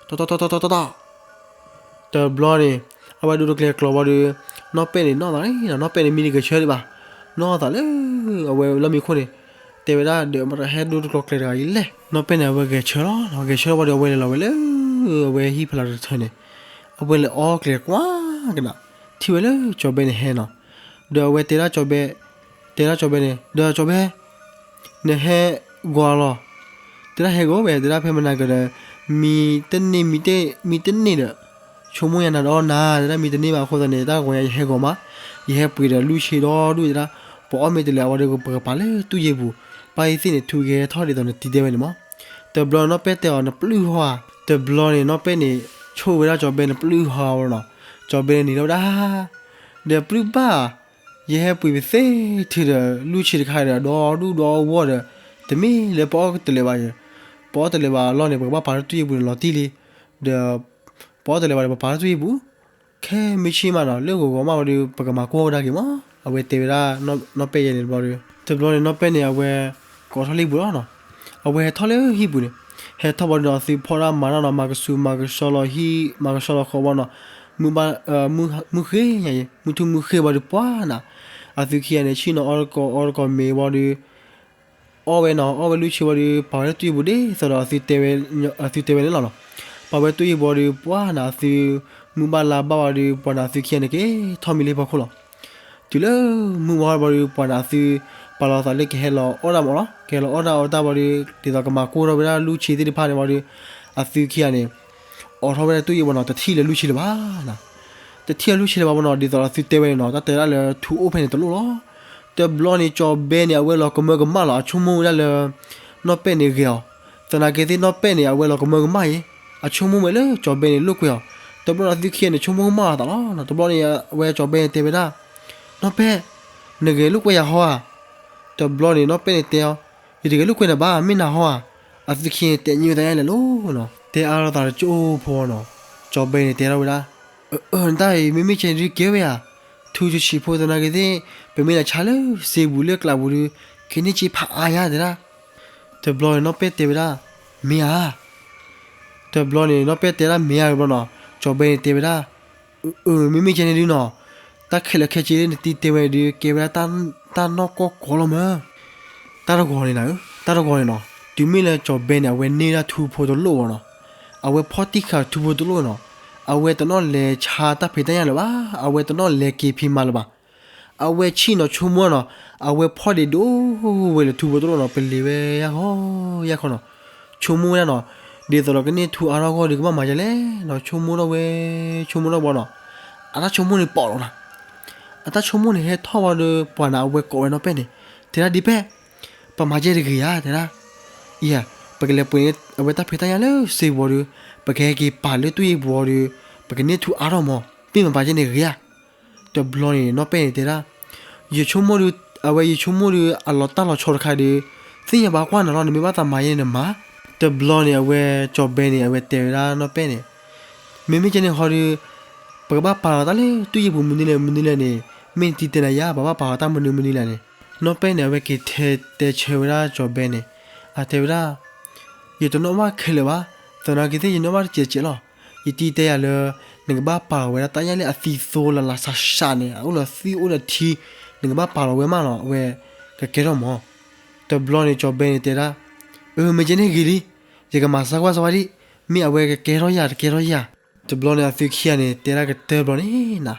တီတီတီတီတီတီ တဘျီန့ၣ် အဝဲဒိးတကျဲၤကျီးဘၣ်ဒီး နီၢ်ပဲၢ်န့ၣ်နီၢ်သးလံ, နီၢ်ပဲၢ်န့ၣ်မံတဂဲၤဆၢဒံးဘၣ်, နီၢ်သးလၢ အဝဲလီၢ်မံခိၣ်န့ၣ် တဲဝဲဒၣ်ဒီး မတၤဟဲဒိးတကျီၤကျဲၤတဂၤအံၤလဲၣ်. နီၢ်ပဲၢ်န့ၣ် အဝဲဂဲၤဆၢလီၤ, ဂဲၤဆၢလီၤဘၣ်ဒီး အဝဲလဲၤလီၤဝဲလၢ အဝဲဟံၣ်ဖီလာ်တထၢန့ၣ်, အဝဲလဲၤအီကျဲၤကွၢ်ကနၣ်, ထံၣ်ဝဲလၢကၠီၤဘဲန့ၣ်ဟဲနီၤ, ဒီးအဝဲတဲဒၣ်ကၠီၤဘဲ, တဲဒၣ်ကၠီၤဘဲန့ၣ် ဒီးကၠီၤဘဲ နဟဲဂီၤလီၤ, တဲဒၣ်ဟဲဂီၤဝဲ တဲဒၣ်ဖဲမနၤကဒီး မံတန့ၢ် မံတန့ၢ်ဒီး ဆိကမိၣ်ယၤနၤဒီးနၤ တဲဒၣ်မံတန့ၢ်ဘၣ်အဃိသတးန့ၣ် တၢ်ဂီၤညါယဟဲဂီၤမး, ယဟဲပှ့ၤဒီးလွံၢ်ဆံဒီဒူၣ်တဲဒၣ်, ပအီၣ်မ့ၢ်တလဲၤအဝဲဒီးပကပာ်လၢတူၢ်ယ့ၢ်ပူၤ, ပၢ်ယသ့ၣ်န့ၣ် ထူကဟဲထီၣ်ဒ်သိးနတံၤတဲဝဲန့ၣ်မး, တဘျီန့ၣ်နီၢ်ပဲၢ်တဲအီၤနပျုၢ်ဟီဧါ, တဘျီန့ၣ်နီၢ်ပဲၢ်န့ၣ် ဆိၣ်ဝဲဒၣ်ကၠီၤဘဲန့ၣ်ပျုၢ်ဟီဧါနီၤ, ကၠီၤဘဲန့ၣ်နံၤလီၤဝဲဒၣ် ဒီးပျုၢ်ဘၣ်, ယဟဲပှ့ၤပသ့ထုးဒီး လွံၢ်ဆံတခါဒီး ဒီဒူၣ်ဒီဝီၢ်ဒီး တမ့ၢ်လၢပအီၣ်တလဲၤဘၣ်ယဲ, ပအီၣ်တလဲၤဘၣ်အလီၢ်န့ၣ် ပကဘၣ်ပာ်လၢတူၢ်ယ့ၢ်ပူၤန့ၣ်လီၤတံၢ်လံ, ဒီး ပအီၣ်တလဲၤဘၣ်ဒီး ပပာ်လၢတူၢ်ယ့ၢ်ပူၤ, ခဲမုၢ်ဆ့ၣ်မးနီၤ လၢဂီၤဂီၤမးဝံၤဒီး ပကမၤကွၢ်ကဒါက့ၤမး, အဝဲတဲဝဲဒၣ် နီၢ်ပဲၢ်ယဲန့ၣ်တဘျီဒီး တဘျီန့ၣ်နီၢ်ပဲၢ်န့ၣ် အဝဲ ကိးထီၣ်လံပူၤလီၤနီၤ, အဝဲဟဲထီၣ်လၢဟံၣ်ပူၤန့ၣ်, ဟဲထီၣ်ဘၣ်ဒီး အသုဖီၣ်တၢ်မၤတၢ်နီၤ မၤကဆူးမၤကဆှီလီၤဟံၣ် မၤကဆှီလီၤဃီဘၣ်နီၤ, မုၢ်ဘၣ် မုၢ်ဃ့ညါအံၤ မုၢ်ထူၣ်မုၢ်ဃ့ဘၣ်ဒီးပှၤနၤ, အသုခံဂၤန့ၣ် ဆ့ၣ်နီၤအီၣ်တကိးအီတကိးမ့ၤဝံၤဒီး အီၣ်ဝဲနီၤ အီၣ်ဝဲလွံၢ်ဆံဝံၤဒီး ပာ်ဝဲလၢတူၢ်ယ့ၢ်ပူၤဒ်သိးဒီး အသုတဲဝဲန့ၣ်လီၤနီၤ, ပာ်ဝဲတူၢ်ယ့ၢ်ပူၤဒီး ပှၤနၤအသု မုၢ်ဘၣ်လါဘၣ်ဝံၤဒီး ပှၤနၤအသုခံဂၤန့ၣ်က့ၤထီၣ်မံလံဖီခိၣ်လီၤ. တုၤလၢမုၢ်ဝါဘၣ်ဒီး ပှၤနၤအသု ပာ်လီၤသးလၢကဟဲလီၤအီၣ်တၢ်မးလီၤ, ကဟဲလီၤအီၣ်တၢ်အီတၢ်ဝံၤဒီး ဒ်သိးကမၤကိၢ်ထီၣ်ဝဲဒၣ်လွံၢ်ဆံသ့ၣ်တဖၣ်န့ၣ်ဝံၤဒီး အသုခံဂၤန့ၣ် အိးထီၣ်ဝဲဒၣ်တူၢ်ယ့ၢ်ပူၤနီၤ တထံၣ်လၢၤလွံၢ်ဆံလၢၤဘၣ်နၤ, တထံၣ်လၢၤလွံၢ်ဆံလၢၤဘၣ်မးနီၤ ဒ်သိးဒီးသုတဲဝဲန့ၣ်နီၤ တၢ်တဲဒၣ်လၢထူအိၣ်ဖဲန့ၣ်တလိၣ်လီၤ. တဘျီန့ၣ် ကၠီၤဘဲန့ၣ် အဝဲလီၤကမၢကမၣ်လီၤ အဆိကမိၣ်ဝဲဒၣ်လၢ နီၢ်ပဲၢ်န့ၣ်ဂ့ၤအီၤ, သနာ်က့သ့ၣ်နီၢ်ပဲၢ်န့ၣ် အဝဲလီၤကမၢကမၣ်အံၤ, အဆိကမိၣ်ဝဲလၢကၠီၤဘဲန့ၣ်လိာ်ကွဲအီၤ, တဘျီန့ၣ်သုခံဂၤန့ၣ် ဆိကမိၣ်ကမၣ်အသးလီၤ. တဘျီန့ၣ် အဝဲကၠီၤဘဲန့ၣ်တဲဝဲဒၣ်, နီၢ်ပဲၢ်, နဂဲၤလိာ်ကွဲယၤဟီဧါ, တဘျီန့ၣ်နီၢ်ပဲၢ်န့ၣ်တဲအီၤ, ယတဂဲၤလိာ်ကွဲနၤဘၣ် မ့ၢ်နၤဟီဧါ, အသုခံဂၤန့ၣ်တဲညါတၢ်ယါလဲၣ်လိၤနီၤ တဲအါထီၣ်သးတကၠိဖိနီၤ, ကၠီၤဘဲန့ၣ်တဲထီၣ်ဝဲဒၣ်, အၢ နတၢ်အံၤ မ့မ့ၢ်ကဲန့ၣ်ဒုးကဲဝဲဧါ, ထူယဆံးဖိသနာ်က့သ့ၣ် ပမ့ၢ်နၤဆါလၢစ့ပူၤလၢကျးပူၤဒီး ကန့ၢ်က့ၤဖးအါယါတဲဒၣ်, တဘျီန့ၣ်နီၢ်ပဲၢ်တဲဝဲဒၣ်, မ့ၢ်ဧါ တဘျီန့ၣ် နီၢ်ပဲၢ်တဲဒၣ်မ့ၢ်ဧါတဘျီနီၤ, ကၠီၤဘဲန့ၣ်တဲဝဲဒၣ်, အၢ မ့မ့ၢ်ကဲန့ၣ်ဒုးနီၤ, တၢ်ခဲလၢာ်ခဲဆ့လၢနတံၤတဲဝဲဒုး ကဲဝဲဒၣ်တၢ်နီၢ်ကီၢ်ကီလီၤမး, တၢ်တဂီၤန့ၣ်နၤဧၢ, တၢ်တဂီၤန့ၣ်နီၤ, တုၤမ့ၢ်လၢကၠီၤဘဲန့ၣ် အဝဲန့ၢ်ဒၣ်ထူဖိတလိၣ်ဘၣ်နီၤ, အဝဲဖီၣ်တံၢ်ဃာ်ထူဖိတလိၣ်နီၤ, အဝဲတနီၣ်လဲၤဆါတၢ်ဖံးတၢ်ညၣ်လၢၤဘၣ်, အဝဲတနီၣ်လဲၤက့ၤဖံးမၤလၢၤဘၣ် အဝဲဆ့ၣ်နီၤဆိကမိၣ်နီၤ, အဝဲဖီၣ်ဒံးဒိဝဲလၢထူဖိတလိၣ်နီၤ ပလ့ၤဝဲယၢ်ဃီ ယၢ်ဃီနီၤ, ဆိကမိၣ်ဝဲဒၣ်နီၤ, ဒ်သိးဒီးကန့ၢ်ထူအါထီၣ်အဂီၢ်ဒီးကဘၣ်မၤဒ်လဲၣ်နီၤ, ဆိကမိၣ်ထီၣ်ဝဲ ဆိကမိၣ်ထီၣ်ဘၣ်နီၤ, အတၢ်ဆိကမိၣ်န့ၣ်ပိာ်လီၤနၤ, အတၢ်ဆိကမိၣ်န့ၣ်ဟဲထီၣ်ဝံၤဒီး ပှၤနၤအဝဲကိးဝဲနီၢ်ပဲၢ်န့ၣ်, တဲဒၣ်ဒ်ပဲၢ် ပမၤကဲတဂ့ၤဧါ တဲဒၣ်, အံၤဧါ, ပကလဲၤပှ့ၤန့ၢ်အဝဲတၢ်ဖံးတၢ်ညၣ်လၢစ့ပူၤဒီး ပကဟဲက့ၤပာ်လၢတူၢ်ယ့ၢ်ပူၤဒီး ပကန့ၢ်ထူအါထီၣ်မး, မ့ၢ်မၤပာ်ကဲန့ၣ်ဂ့ၤဧါ တဘျီန့ၣ် နီၢ်ပဲၢ်န့ၣ်တဲဒၣ်, ယဆိကမိၣ်ဒီး အဝဲယဆိကမိၣ်ဒီး အလီၤတၢ်လီၤဆီတခါဒီး သ့ၣ်ညါဘၣ်ကွၢ်နၤလီၤ နမ့ၢ်ဘၣ်သးမၤယဲန့ၣ်နမၤ, တဘျီန့ၣ် အဝဲကၠီၤဘဲန့ၣ် အဝဲတဲဝဲဒၣ်နီၢ်ပဲၢ်န့ၣ်, မ့မ့ၢ်ကဲန့ၣ်ဃီဒီး ပကဘၣ်ပာ်လီၤတၢ်လၢတူၢ်ယ့ၢ်ပူၤမနုၤလဲၣ်မနုၤလဲၣ်န့ၣ်, မ့ၢ်နတံၤတဲနၤယါ ပဘၣ်ပာ်လီၤတၢ်မနုၤမနုၤလဲၣ်န့ၣ်, နီၢ်ပဲၢ်န့ၣ် အဝဲက့ၤထဲတဲဆၢဝဲဒၣ်ကၠီၤဘဲန့ၣ်, အတဲဝဲဒၣ် ယတနီၣ်ဘၣ်ခဲလၢာ်ဘၣ်, သနာ်က့သ့ၣ်ယနီၣ်ဘၣ်တစဲးစဲးလီၤ, ယတံၤတဲယၤလၢ နကဘၣ်ပာ်လီၤဝဲဒၣ်တၢ်ညၣ်လၢအသံသိလၢလၢဆးဆးန့ၣ် အအိၣ်လၢသံအိၣ်လၢထံ, နကဘၣ်ပာ်လီၤဝဲမးနီၤ အဝဲကကဲထီၣ်မး, တဘျီန့ၣ် ကၠီၤဘဲန့ၣ်တဲဒၣ်, အၢ မ့ၢ်ကဲန့ၣ်ဂ့ၤလံ, ယကမၤစၢကွၢ်စၢဝါဒံး, မ့ၢ်အဝဲကကဲထီၣ်ယၤတကဲထီၣ်ယၤ, တဘျီန့ၣ် အသုခံဂၤန့ၣ် တဲဒၣ်ကတၢၢ်ဘျီန့ၣ်နၤ,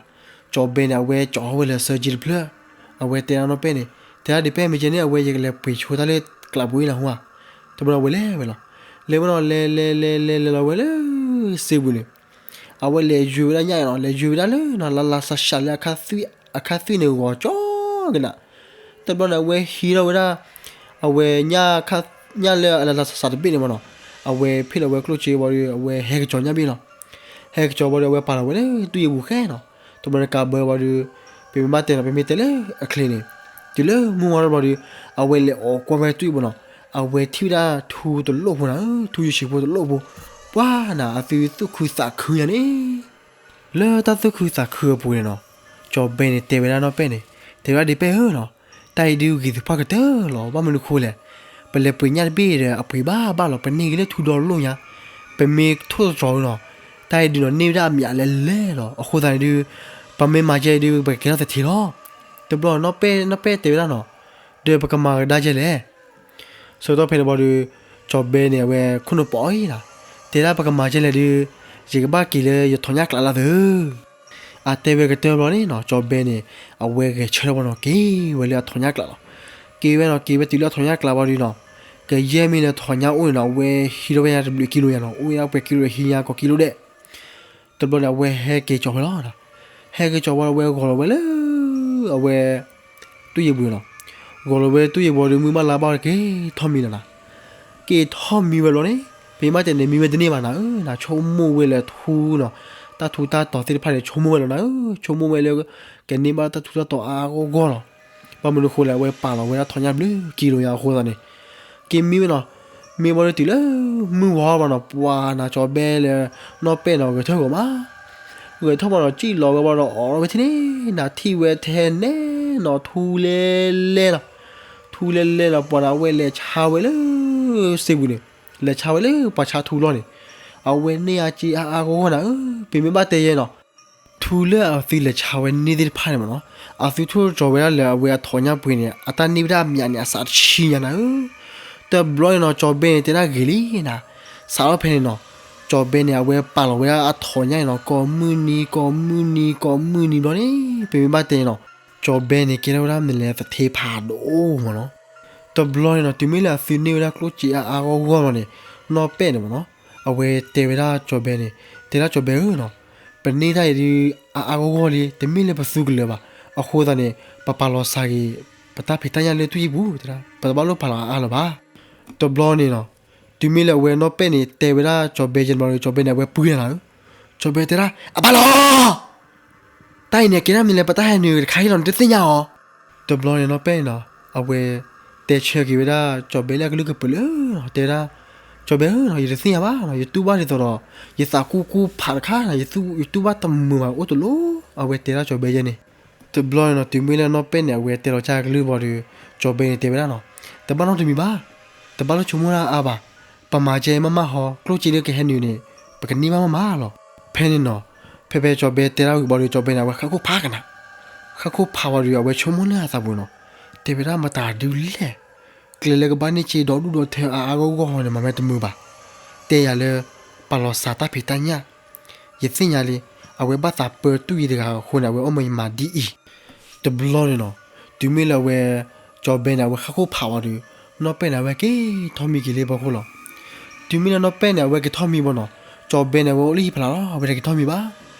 ကၠီၤဘဲန့ၣ် အဝဲကၠီၤထီၣ်ဝဲလၢအဆၢကံတဖျၢၣ်, အဝဲတဲဒၣ်နီၢ်ပဲၢ်န့ၣ်, တဲဒၣ်ဒ်ပဲၢ် မ့ၢ်ကဲန့ၣ် အဝဲယကလဲၤပှ့ၤဆိတၢ်လၢကျးပူၤအံၤလီၤဟူဧါ, တဘျီန့ၣ် အဝဲလဲၤဝဲလီၤ, လဲၤဝဲနီၤ လဲၤလဲၤလဲၤလဲၤလဲၤလီၤဝဲလၢစ့ပူၤန့ၣ် အဝဲလဲၤယုၤဝဲဒၣ်ညၣ်နီၤ လဲၤယုၤဝဲဒၣ်လၢနီၤ လၢလၢဆးဆးလၢအခါသွံၣ်န့ၣ်ဂီၤကၠီကနၣ်, တဘျီန့ၣ် အဝဲဟံးထီၣ်ဝဲဒၣ် အဝဲညၣ် ညၣ်လၢအလၢလၢဆးဆးတဘ့ၣ်န့ၣ်မးနီၤ, အဝဲဖ့ၣ်လီၤဝဲကျိၣ်စ့ဝံၤဒီး အဝဲဟဲကစီၤညၣ်ဘ့ၣ်လီၤ, ဟဲကစီၤဝံၤဒီး အဝဲပာ်လီၤဝဲလၢတူၢ်ယ့ၢ်ပူၤဃဲနီၤ, တဘျီန့ၣ် ကးဘၢဝံၤဒီး ပမ့ၢ်ဘၣ်တဲနီၤ ပမ့ၢ်တဲလၢအချ့န့ၣ်, တုၤလၢမုၢ်ဝါထီၣ်ဘျီဒီး အဝဲလဲၤအိးကွၢ်ဝဲတူၢ်ယ့ၢ်ပူၤနီၤ, အဝဲထံၣ်ဝဲဒၣ်ထူတလိၣ်ဖိနၤ, ထူယဆံးဖိတလိၣ်ဖိ, ပှၤနၤ အသုသူၣ်ခုသးခုညါန့ၣ် လၢတၢ်သူၣ်ခုသးခုအပူၤန့ၣ်နီၤ, ကၠီၤဘဲန့ၣ် တဲဝဲဒၣ်နီၢ်ပဲၢ်န့ၣ်, တဲဝဲဒၣ်ဒ်ပဲၢ်ဧၢနီၤ, တၢ်အံၤဒုးဂ့ၤသပှၢ်ကတၢၢ်လီၤ, ဘၣ်မနုၤဃိလဲၣ်, ပလဲၤပှ့ၤညၣ်တဘ့ၣ်ဒီး အပှ့ၤဘၣ်ဘၣ်လီၤ, ပန့ၢ်က့ၤလၢထူဒီလိၣ်ညါ, ပမ့ၢ်ထိၣ်သတြီၤဝံၤနီၤ, တၢ်အံၤဒုးနီၤ န့ၢ်ဝဲဒၣ်အမျးလဲၤလဲၤလီၤ. အဃိသတးန့ၣ်ဒုး ပမ့ၢ်မၤကဲဒုး ပကကဲထီၣ်သထ့လီၤ. တဘျီနီၤ နီၢ်ပဲၢ်တဲဝဲဒၣ်နီၤ, ဒီးပကမၤကဒါကဲလဲၣ်. ဆၢကတီၢ်ဖဲန့ၣ်ဘၣ်ဒီး ကၠီၤဘဲန့ၣ် အဝဲခိၣ်နူာ်ပီအံၤနီၤ, တဲဒၣ်ပကမၤကဲလဲၣ်ဒုး ယကဘၣ်က့ၤလၢယထိးညၣ်ကျးလၢသၢ အတဲဝဲကတၢၢ်ဘျီန့ၣ်နီၤ, ကၠီၤဘဲန့ၣ် အဝဲဂဲၤဆၢထၢၣ်ဘၣ်နီၤ က့ၤဝဲလၢအထိးညၣ်ကျးလီၤ. က့ၤဝဲနီၤ က့ၤဝဲတုၤလၢအထိးညၣ်ကျးဘၣ်ဒီးနီၤ, ကယဲၢ်မ့ၢ်လၢထိးညၣ်အိၣ်န့ၣ်နီၤ အဝဲဟံးထီၣ်ဝဲညါတဘျုးကံလိယါနီၤ, အိၣ်ဝဲဒၣ်ပှဲၤကံလိဒီးဟံးညါကိးကံလိဒဲး. တဘျီန့ၣ် အဝဲဟဲက့ၤကၠီၤဝဲလီၤ. ဟဲက့ၤကၠီၤဝဲဒီး အဝဲဂီၤလီၤဝဲလၢ အဝဲ တူၢ်ယံၤဘှံးနီၤ, ဂီၤလီၤဝဲတူၢ်ယံၤဘှံးဒီး မုၢ်ဘၣ်လါဘၣ်ဒီး က့ၤထီၣ်မံလီၤနီၤ. က့ၤထီၣ်မံဝဲဘျီန့ၣ် ပမ့ၢ်တဲန့ၣ် မံဝဲတန့ၢ်ဘၣ်နၤဧၢ, နၤဆိကမိၣ်ဝဲလၢထူနီၤ, တၢ်ထူတၢ်တီၤသ့ၣ်တဖၣ်န့ၣ် ဆိကမိၣ်ဝဲလီၤနၤဧၢ, ဆိကမိၣ်ဝဲလၢ ကန့ၢ်ဘၣ်တၢ်ထူတၢ်တီၤအါအါဂီၢ်ဂီၢ်လီၤ. ဘၣ်မနုၤအဃိလဲၣ် အဝဲပာ်လီၤဝဲဒၣ်ထိးညၣ်ဘျုးကံလိယါအဃိသတးန့ၣ် က့ၤမံဝဲနီၤ. မ့ၢ်ဘၣ်ဒီးတုၤလၢ မုၢ်ဝါဘၣ်နီၤ ပှၤနၤကၠီၤဘဲလၢ နီၢ်ပဲၢ်နီၤ ဂဲၤထၢၣ်ဂီၤမး, ဂဲၤထၢၣ်ဘၣ်နီၤ စံၣ်လီၤဝဲဘၣ်ဒီး အိးထီၣ်ဝဲထံၣ်န့ၣ် နၤထံၣ်ဝဲထဲန့ၣ်နီၤ ထူလဲလဲနီၤ, ထူလဲလဲနီၤ ပှၤနၤအဝဲလဲၤဆါဝဲလၢ စ့ပူၤန့ၣ်, လဲၤဆါဝဲလၢပှၤဆါထူလီၢ်န့ၣ်, အဝဲန့ၢ်အါက့အါအါဂီၢ်ဂီၢ်နၤဧၢ, ပမ့ၢ်ဘၣ်တဲယဲနီၤ ထူလၢအသုလဲၤဆါဝဲန့ၢ်သ့ၣ်တဖၣ်န့ၣ်မ့ၢ်နီၤ, အသုထိၣ်သတြီၤဝဲဒၣ်လၢအဝဲအထိးညၣ်ပှ့ၤန့ၣ် အတၢ်န့ၢ်ဝဲဒၣ်အမျးန့ၣ် အစးတဆံညါနၤဧၢ. တဘျီန့ၣ်နီၤ ကၠီၤဘဲန့ၣ် တဲဒၣ်ဂ့ၤလံနၤ, စးထီၣ်ဖဲန့ၣ်နီၤ ကၠီၤဘဲန့ၣ် အဝဲပာ်လီၤဝဲဒၣ်အထိးညၣ်န့ၣ်နီၤ ကိးမုၢ်နံၤ ကိးမုၢ်နံၤ ကိးမုၢ်နံၤဘျီန့ၣ် ပမ့ၢ်ဘၣ်တဲနီၤ ကၠီၤဘဲန့ၣ် ကဲထီၣ်ဝဲဒၣ်မနုၤလဲၣ် သထ့ဖးဒိၣ်မ့ၢ်နီၤ. တဘျီန့ၣ်နီၤ တုၤမ့ၢ်လၢအသုန့ၢ်ဝဲဒၣ်ကျိၣ်စ့အါအါဂီၢ်ဂီၢ်လီၤန့ၣ် နီၢ်ပဲၢ်န့ၣ်မ့ၢ်နီၤ အဝဲတဲဝဲဒၣ်ကၠီၤဘဲန့ၣ်, တဲဒၣ်ကၠီၤဘဲဧၢနီၤ, ပန့ၢ်တၢ်အံၤဒုး အါအါဂီၢ်ဂီၢ်လံ တမ့ၢ်လၢပသူကလၢၤဘၣ်, အဃိသတးန့ၣ် ပပာ်လီၤစးက့ၤ ပတၢ်ဖံးတၢ်ညၣ်လၢတူၢ်ယံၤပူၤ တဲဒၣ် ပတဘၣ်လိၣ်ပာ်လီၤအါအါလၢၤဘၣ်. တဘျီန့ၣ်နီၤ တုၤမ့ၢ်လၢအဝဲနီၢ်ပဲၢ်န့ၣ် တဲဝဲဒၣ်ကၠီၤဘဲယဲန့ၣ်ဘျီဒီး ကၠီၤဘဲန့ၣ် အဝဲပှံၤနၤနၤဧၢ, ကၠီၤဘဲတဲဒၣ် အဘၣ်လီၤ တၢ်အံၤန့ၣ် ကဲဒၣ်မနုၤလဲၣ် ပတၢ်ဟဲနုာ်တခါအံၤလီၤ နတသ့ၣ်ညါအီၤ. တဘျီန့ၣ်နီၢ်ပဲၢ်နီၤ အဝဲ တဲဆၢက့ၤဝဲဒၣ်ကၠီၤဘဲလၢအကလုၢ်ကပၢၤလၢနီၤ တဲဒၣ် ကၠီၤဘဲဧၢနီၤ ယတသ့ၣ်ညါဘၣ်နီၤ ယတူၢ်ဘၣ်ဒ်သိးဒီး ယသးကူၣ်ကူၣ်ဖးတခါနီၤ ယတူၢ်ဘၣ်တမုာ်ဘၣ်အိၣ်တလိၤ အဝဲတဲဒၣ်ကၠီၤဘဲယဲန့ၣ်. တဘျီန့ၣ်နီၤ တုၤမ့ၢ်လၢနီၢ်ပဲၢ်န့ၣ် အဝဲတဲလီၤကၢ်ကလုၢ်ဘၣ်ဒီး ကၠီၤဘဲန့ၣ်တဲဝဲဒၣ်နီၤ တဘၣ်နီတမံၤဘၣ် တဘၣ်လိၣ်ဆိကမိၣ်တၢ်အါဘၣ် ပမၤကဲမးမးဟီ ကျိၣ်စ့လၢကဟဲနုာ်န့ၣ် ပကန့ၢ်ဘၣ်မးမးလီၤ. ဖဲန့ၣ်နီၤ ဖဲဖဲကၠီၤဘဲတဲဒၣ်ဝံၤဘၣ်ဒီး ကၠီၤဘဲန့ၣ် အဝဲဃၣ်ခိၣ်ဖးကနၤ ဃၣ်ခိၣ်ဖးဝံၤဒီး အဝဲဆိကမိၣ်လၢအသးပူၤနီၤ တဲဝဲဒၣ်မတၤဒုလဲၣ် ကျဲလၢကဘၣ်န့ၢ်စ့ဒီဒူၣ်ဒီထၢအါအါဂီၢ်ဂီၢ်န့ၣ် မၤမ့ၢ်တမုာ်ဘၣ် တဲယၤလၢ ပာ်လီၤစးတၢ်ဖံးတၢ်ညၣ် ယသ့ၣ်ညါလံ အဝဲဘၣ်သးပၢတူၢ်ယံၤတဂၤအဃိန့ၣ် အဝဲအိၣ်မၢယမၤဒ်အံၤ. တဘျီန့ၣ်နီၤ တုၤမ့ၢ်လၢအဝဲ ကၠီၤဘဲန့ၣ် အဝဲဃၣ်ခိၣ်ဖးဝံၤဒီး နီၢ်ပဲၢ်န့ၣ် အဝဲက့ၤထီၣ်မံက့ၤလၢဖီခိၣ်လီၤ. တုၤမ့ၢ်လၢနီၢ်ပဲၢ်န့ၣ် အဝဲက့ၤထီၣ်မံဘၣ်နီၤ ကၠီၤဘဲန့ၣ် အဝဲအိၣ်လၢဟံၣ်ဖျါလီၤ အဝဲတက့ၤထီၣ်မံဘၣ်.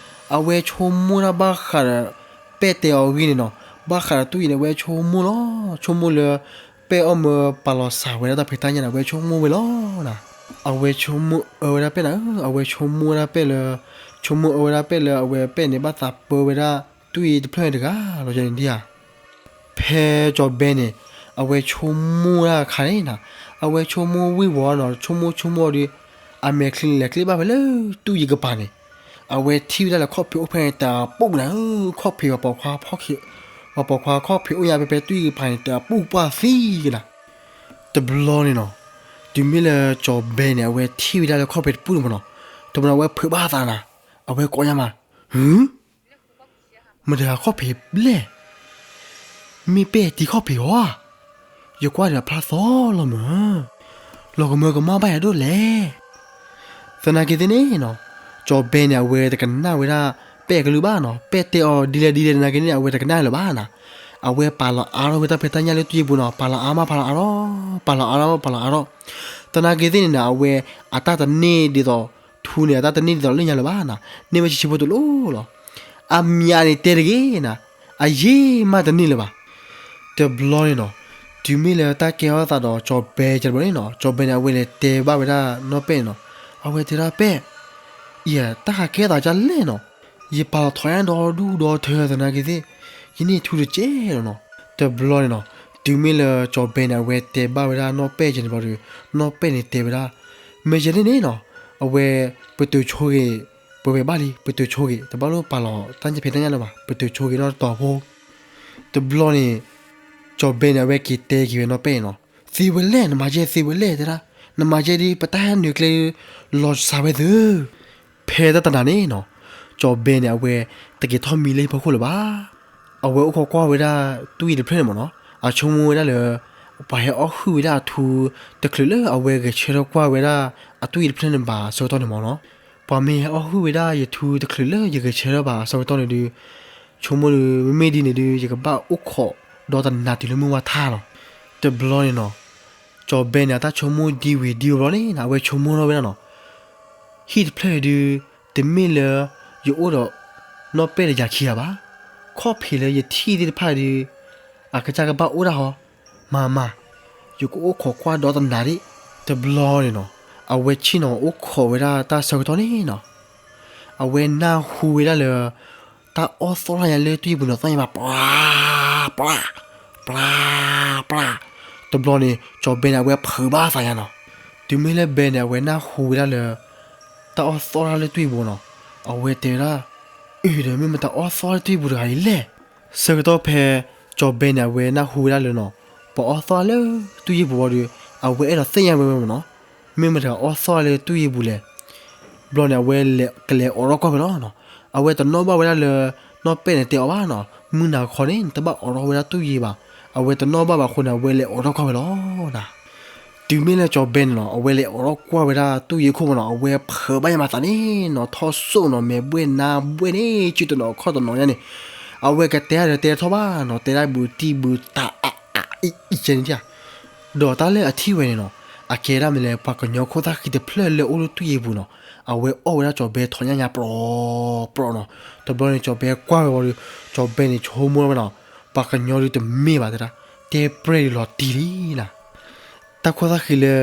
အဝဲဆိကမိၣ်တၢ်ဘၣ်ဃးဒီး ပဲၢ်တဲအီၤအဂ့ၢ်န့ၣ်နီၤ ဘၣ်ဃးဒီးတူၢ်ယံၤန့ၣ် အဝဲဆိကမိၣ်လီၤ ဆိကမိၣ်လၢ ပဲၢ်အီၣ်မၢပာ်လီၤစးဝဲဒၣ်တၢ်ဖံးတၢ်ညၣ်န့ၣ် အဝဲဆိကမိၣ်ဝဲလီၤနၤ အဝဲဆိကမိၣ်အၢဝဲဒၣ်ပဲၢ်နၤဧၢ အဝဲဆိကမိၣ်ဝဲဒၣ်ပဲၢ်လၢ ဆိကမိၣ်အၢဝဲဒၣ်ပဲၢ်လၢအဝဲပဲၢ်န့ၣ် ဘၣ်သးပၢဝဲဒၣ်တူၢ်ယံၤတဖျၢၣ်န့ၣ်တဂၤလီၤ ယဲန့ၣ်ဒ်ဧါ ဖဲကၠီၤဘဲန့ၣ် အဝဲဆိကမိၣ်တၢ်ခါန့ၣ်နၤ အဝဲဆိကမိၣ်ဝံၤဝီၤနီၤ ဆိကမိၣ်ဆိကမိၣ်ဒီး အမဲာ်ချံလဲၤကျ့ဘၣ်ဝဲလၢတူၢ်ယံၤကပၤန့ၣ် အဝဲထံၣ်ဝဲဒၣ်လၢခီၣ်ဖံးအိၣ်ဖဲန့ၣ်တပူၤနၤဧၢ ခီၣ်ဖံး ပှၤပိာ်ခွါခီၣ်ဖံးအိၣ်ညါဖဲဖဲတူၢ်ယံၤကပၤန့ၣ် တပူၤပှၢ်သံကနၤ တဘျီန့ၣ်နီၤ တုၤမ့ၢ်လၢကၠီၤဘဲန့ၣ် အဝဲထံၣ်ဝဲဒၣ်လၢခီၣ်ဖံးတပူၤန့ၣ်မ့ၢ်နီၤ တမ့ၢ်အဝဲဖုးဘၣ်သးနၤ အဝဲကိးညါမး ဟု မတၤတဂၤခီၣ်ဖံးဘျဲၣ် မ့ၢ်ပဲၢ်တံၤခီၣ်ဖံးဧါ ယကွၢ်ဒီးအဖျါသီလီၤမး လီၤကမၢကမၣ်ဘၣ်ယၤဒိၣ်လဲၣ် သနာ်က့သ့ၣ်န့ၣ်နီၤ ကၠီၤဘဲန့ၣ် အဝဲတကနၣ်ဝဲဒၣ်ပဲၢ်အကလုၢ်ဘၣ်နီၤ ပဲၢ်တဲအီၤဒ်လဲၣ်ဒ်လဲၣ်သနာ်က့န့ၣ် အဝဲတကနၣ်လၢၤဘၣ်နၤ အဝဲပာ်လီၤအါထီၣ်ဝဲတၢ်ဖံးတၢ်ညၣ်လၢတူၢ်ယံၤပူၤနီၤ ပာ်လီၤအါမးပာ်လီၤအါထီၣ် ပာ်လီၤအါထီၣ်မးပာ်လီၤအါထီၣ် သနာ်က့သ့ၣ်န့ၣ်နီၤ အဝဲအတၢ်တန့ၢ်ဒ်သိး ထူန့ၣ် အတၢ်တန့ၢ်ဒ်သိးလၢညါလၢၤဘၣ်နၤ န့ၢ်ဝဲဆံးဆံးဖိတလိၣ်လီၤ အမျးန့ၣ်တဲတဂ့ၤနၤ အယံာ်မးတန့ၢ်လၢၤဘၣ် တဘျီန့ၣ်နီၤ တုၤမ့ၢ်လၢတၢ်ကဲထီၣ်သးဒီးကၠီၤဘဲကဲတဘျီန့ၣ်နီၤ ကၠီၤဘဲန့ၣ် အဝဲလဲၤတဲဘၣ်ဝဲဒၣ်နီၢ်ပဲၢ်န့ၣ်နီၤ အဝဲတဲဒၣ်ပဲၢ် အံၤ တၢ်ဟးကဲသးဒ်လဲၣ်နီၤ ယပာ်လီၤထိးညၣ်ဒီဒူၣ်ဒီထၢသနာ်က့သ့ၣ် ယန့ၢ်ထူတကဲလီၤနီၤ တဘျီန့ၣ်နီၤ တုၤမ့ၢ်လၢကၠီၤဘဲန့ၣ် အဝဲတဲဘၣ်ဝဲဒၣ်နီၢ်ပဲၢ်ကဲန့ၣ်ဘျီဒီး နီၢ်ပဲၢ်န့ၣ်တဲဝဲဒၣ် မ့ၢ်ယဲန့ၣ်န့ၣ်နီၤ အဝဲ ပတုၤဆိဂ့ၤ ပဝဲဘၣ်လံ ပတုၤဆိဂ့ၤ တဘၣ်လိၣ်ပာ်လီၤတၢ်ဖံးတၢ်ညၣ်လၢၤဘၣ် ပတုၤဆိဂ့ၤနီၢ်တတီၤဖိ တဘျီန့ၣ် ကၠီၤဘဲန့ၣ် အဝဲက့ၤတဲက့ၤဝဲနီၢ်ပဲၢ်န့ၣ်နီၤ သ့ဝဲလဲၣ်, နမၤယဲသ့ဝဲလဲၣ် တဲဒၣ်, နမၤယဲဒုး ပတၢ်ဟဲနုာ်ကျဲ လီၤစှၤဝဲသု. ဖဲတၢ်တနၤန့ၣ်နီၤ, ကၠီၤဘဲန့ၣ် အဝဲ တက့ၤထီၣ်မံလၢဟံၣ်ဖီခိၣ်လၢၤဘၣ်. အဝဲအိၣ်ခိးကွၢ်ဝဲဒၣ် တူၣ်ယံၤတဖျၢၣ်န့ၣ်မ့ၢ်နီၤ, အဆိကမိၣ်ဝဲဒၣ်လၢ ပှၤဟဲအီၣ်ဟုၣ်ဝဲဒၣ်အထူ တချုးလၢအဝဲဂဲၤဆၢထၢၣ်ကွၢ်ဝဲဒၣ် အတူၢ်ယံၤတဖျၢၣ်န့ၣ်ဘၣ်အဆၢကတီၢ်န့ၣ်မ့ၢ်နီၤ, ပှၤမ့ၢ်ဟဲအီၣ်ဟုၣ်ဝဲဒၣ်ယထူ တချုးလၢယဂဲၤဆၢထၢၣ်ဘၣ်အဆၢကတီၢ်န့ၣ်ဒုး ဆိကမိၣ်ဒုး မ့မ့ၢ်ဒ်န့ၣ်ဒုး ယကဘၣ်အိၣ်ခိးဒီးတနၤတုၤလၢမုၢ်ဝါထီၣ်လီၤ. တဘျီန့ၣ်နီၤ, ကၠီၤဘဲန့ၣ် အတၢ်ဆိကမိၣ်ဒံဝံၤဒံဝံၤဘျီန့ၣ်နီၤ, အဝဲဆိကမိၣ်ထီၣ်ဝဲဒၣ်နီၤ, ဟံၣ်တဖျၢၣ်အံၤဒုး တမ့ၢ်လၢ ယအိၣ်ဒီး နီၢ်ပဲၢ်ဒီးယၤခံဂၤဘၣ်. ခီၣ်ဖံးလၢယထံၣ်သ့ၣ်တဖၣ်ဒုး အကစၢ်ကဘၣ်အိၣ်ဒၣ်ဟီ, မၤမၤ, ယကအိၣ်ခိးကွၢ်ဒီးတနၤဒၣ်. တဘျီန့ၣ်နီၤ, အဝဲဆ့ၣ်နီၤအိၣ်ခိးဝဲဒၣ်တၢ်ဆၢကတီၢ်န့ၣ်နီၤ, အဝဲနၢ်ဟူဝဲဒၣ်လၢ တၢ်အီၣ်သီၣ်ထီၣ်ညါလၢတူၢ်ယံၤပူၤန့ၣ် သီၣ်ညါဘၣ် ပျၢ် ပျၢ် ပျၢ် ပျၢ်. တဘျီန့ၣ် ကၠီၤဘဲန့ၣ် အဝဲဖုးဘၣ်သးညါနီၤ. တုၤမ့ၢ်လၢဘဲန့ၣ် အဝဲနၢ်ဟူဝဲဒၣ်လၢ တၢ်အီၣ်သီၣ်ထီၣ်လၢတူၢ်ယံၤပူၤနီၤ, အဝဲတဲဝဲဒၣ်, အၢ ဒီးမ့ၢ်မတၤအီၣ်သီၣ်လၢတူၢ်ယံၤပူၤတဂၤအံၤလဲၣ်. ဆၢကတီၢ်ဖဲ ကၠီၤဘဲန့ၣ် အဝဲနၢ်ဟူဝဲဒၣ်လၢနီၤ, ပှၤအီၣ်သီၣ်လၢတူၢ်ယံၤပူၤဝံၤဒီး အဝဲအဲၣ်ဒိးသ့ၣ်ညါဝဲဝဲမ့ၢ်နီၤ, မ့ၢ်မတၤအီၣ်သီၣ်လၢတူၢ်ယံၤပူၤလဲၣ်. ဘျီန့ၣ် အဝဲကလဲၤအိးထီၣ်ကွၢ်ဝဲလီၤနီၤ. အဝဲတနီၣ်ဘၣ်ဝဲဒၣ်လၢ နီၢ်ပဲၢ်န့ၣ်တဲအီၤဘၣ်နီၤ, မုၢ်နၤခီန့ၣ် နတဘၣ်အိးထီၣ်ဝဲဒၣ်တူၢ်ယံၤဘၣ်. အဝဲတနီၣ်ဘၣ်ဘၣ်အဃိန့ၣ် အဝဲလဲၤအိးထီၣ်ကွၢ်ဝဲလီၤနီၤ. တုၤမ့ၢ်လၢကၠီၤဘဲန့ၣ်နီၤ, အဝဲလဲၤအိးထီၣ်ကွၢ်ဝဲဒၣ်တူၢ်ယံၤခိၣ်မ့ၢ်နီၤ, အဝဲဖုးဘၣ်ညါမၤသးန့ၣ်နီၤ, ထီၣ်စိၣ်နီၤ, မဲာ်ဘှဲၣ်နါဘှဲၣ်န့ၣ် စုတနီၤခီၣ်တနီၤညါန့ၣ်, အဝဲကတဲဒီးတဲထီၣ်ဘၣ်နီၤ, တဲဒၣ်ဘုတံၢ်ဘုတၢ်အါအါအံအံကဲန့ၣ်ဧါ. ဒီးတၢ်လၢအထံၣ်ဝဲန့ၣ်နီၤ, အကဲဒၣ်မ့ၢ်လၢပှၤကညီခိၣ်သၣ်ဃံတဖျၢၣ်လၢအိၣ်လၢတူၢ်ယံၤပူၤနီၤ, အဝဲအီၣ်ဝဲဒၣ်ကၠီၤဘဲထိးညၣ်ညါပြီပြီနီၤ. တဘျီန့ၣ် ကၠီၤဘဲကွၢ်ဝဲဝံၤဒီး ကၠီၤဘဲန့ၣ်ဆိကမိၣ်ဝဲနီၤ, ပှၤကညီဒုးတမ့ၢ်ဘၣ်တဲဒၣ်, တဲပြဲၢ်ဒုးလီၤတံၢ်လံနီၤ. တၢ်ခိၣ်သၣ်ဃံလၢ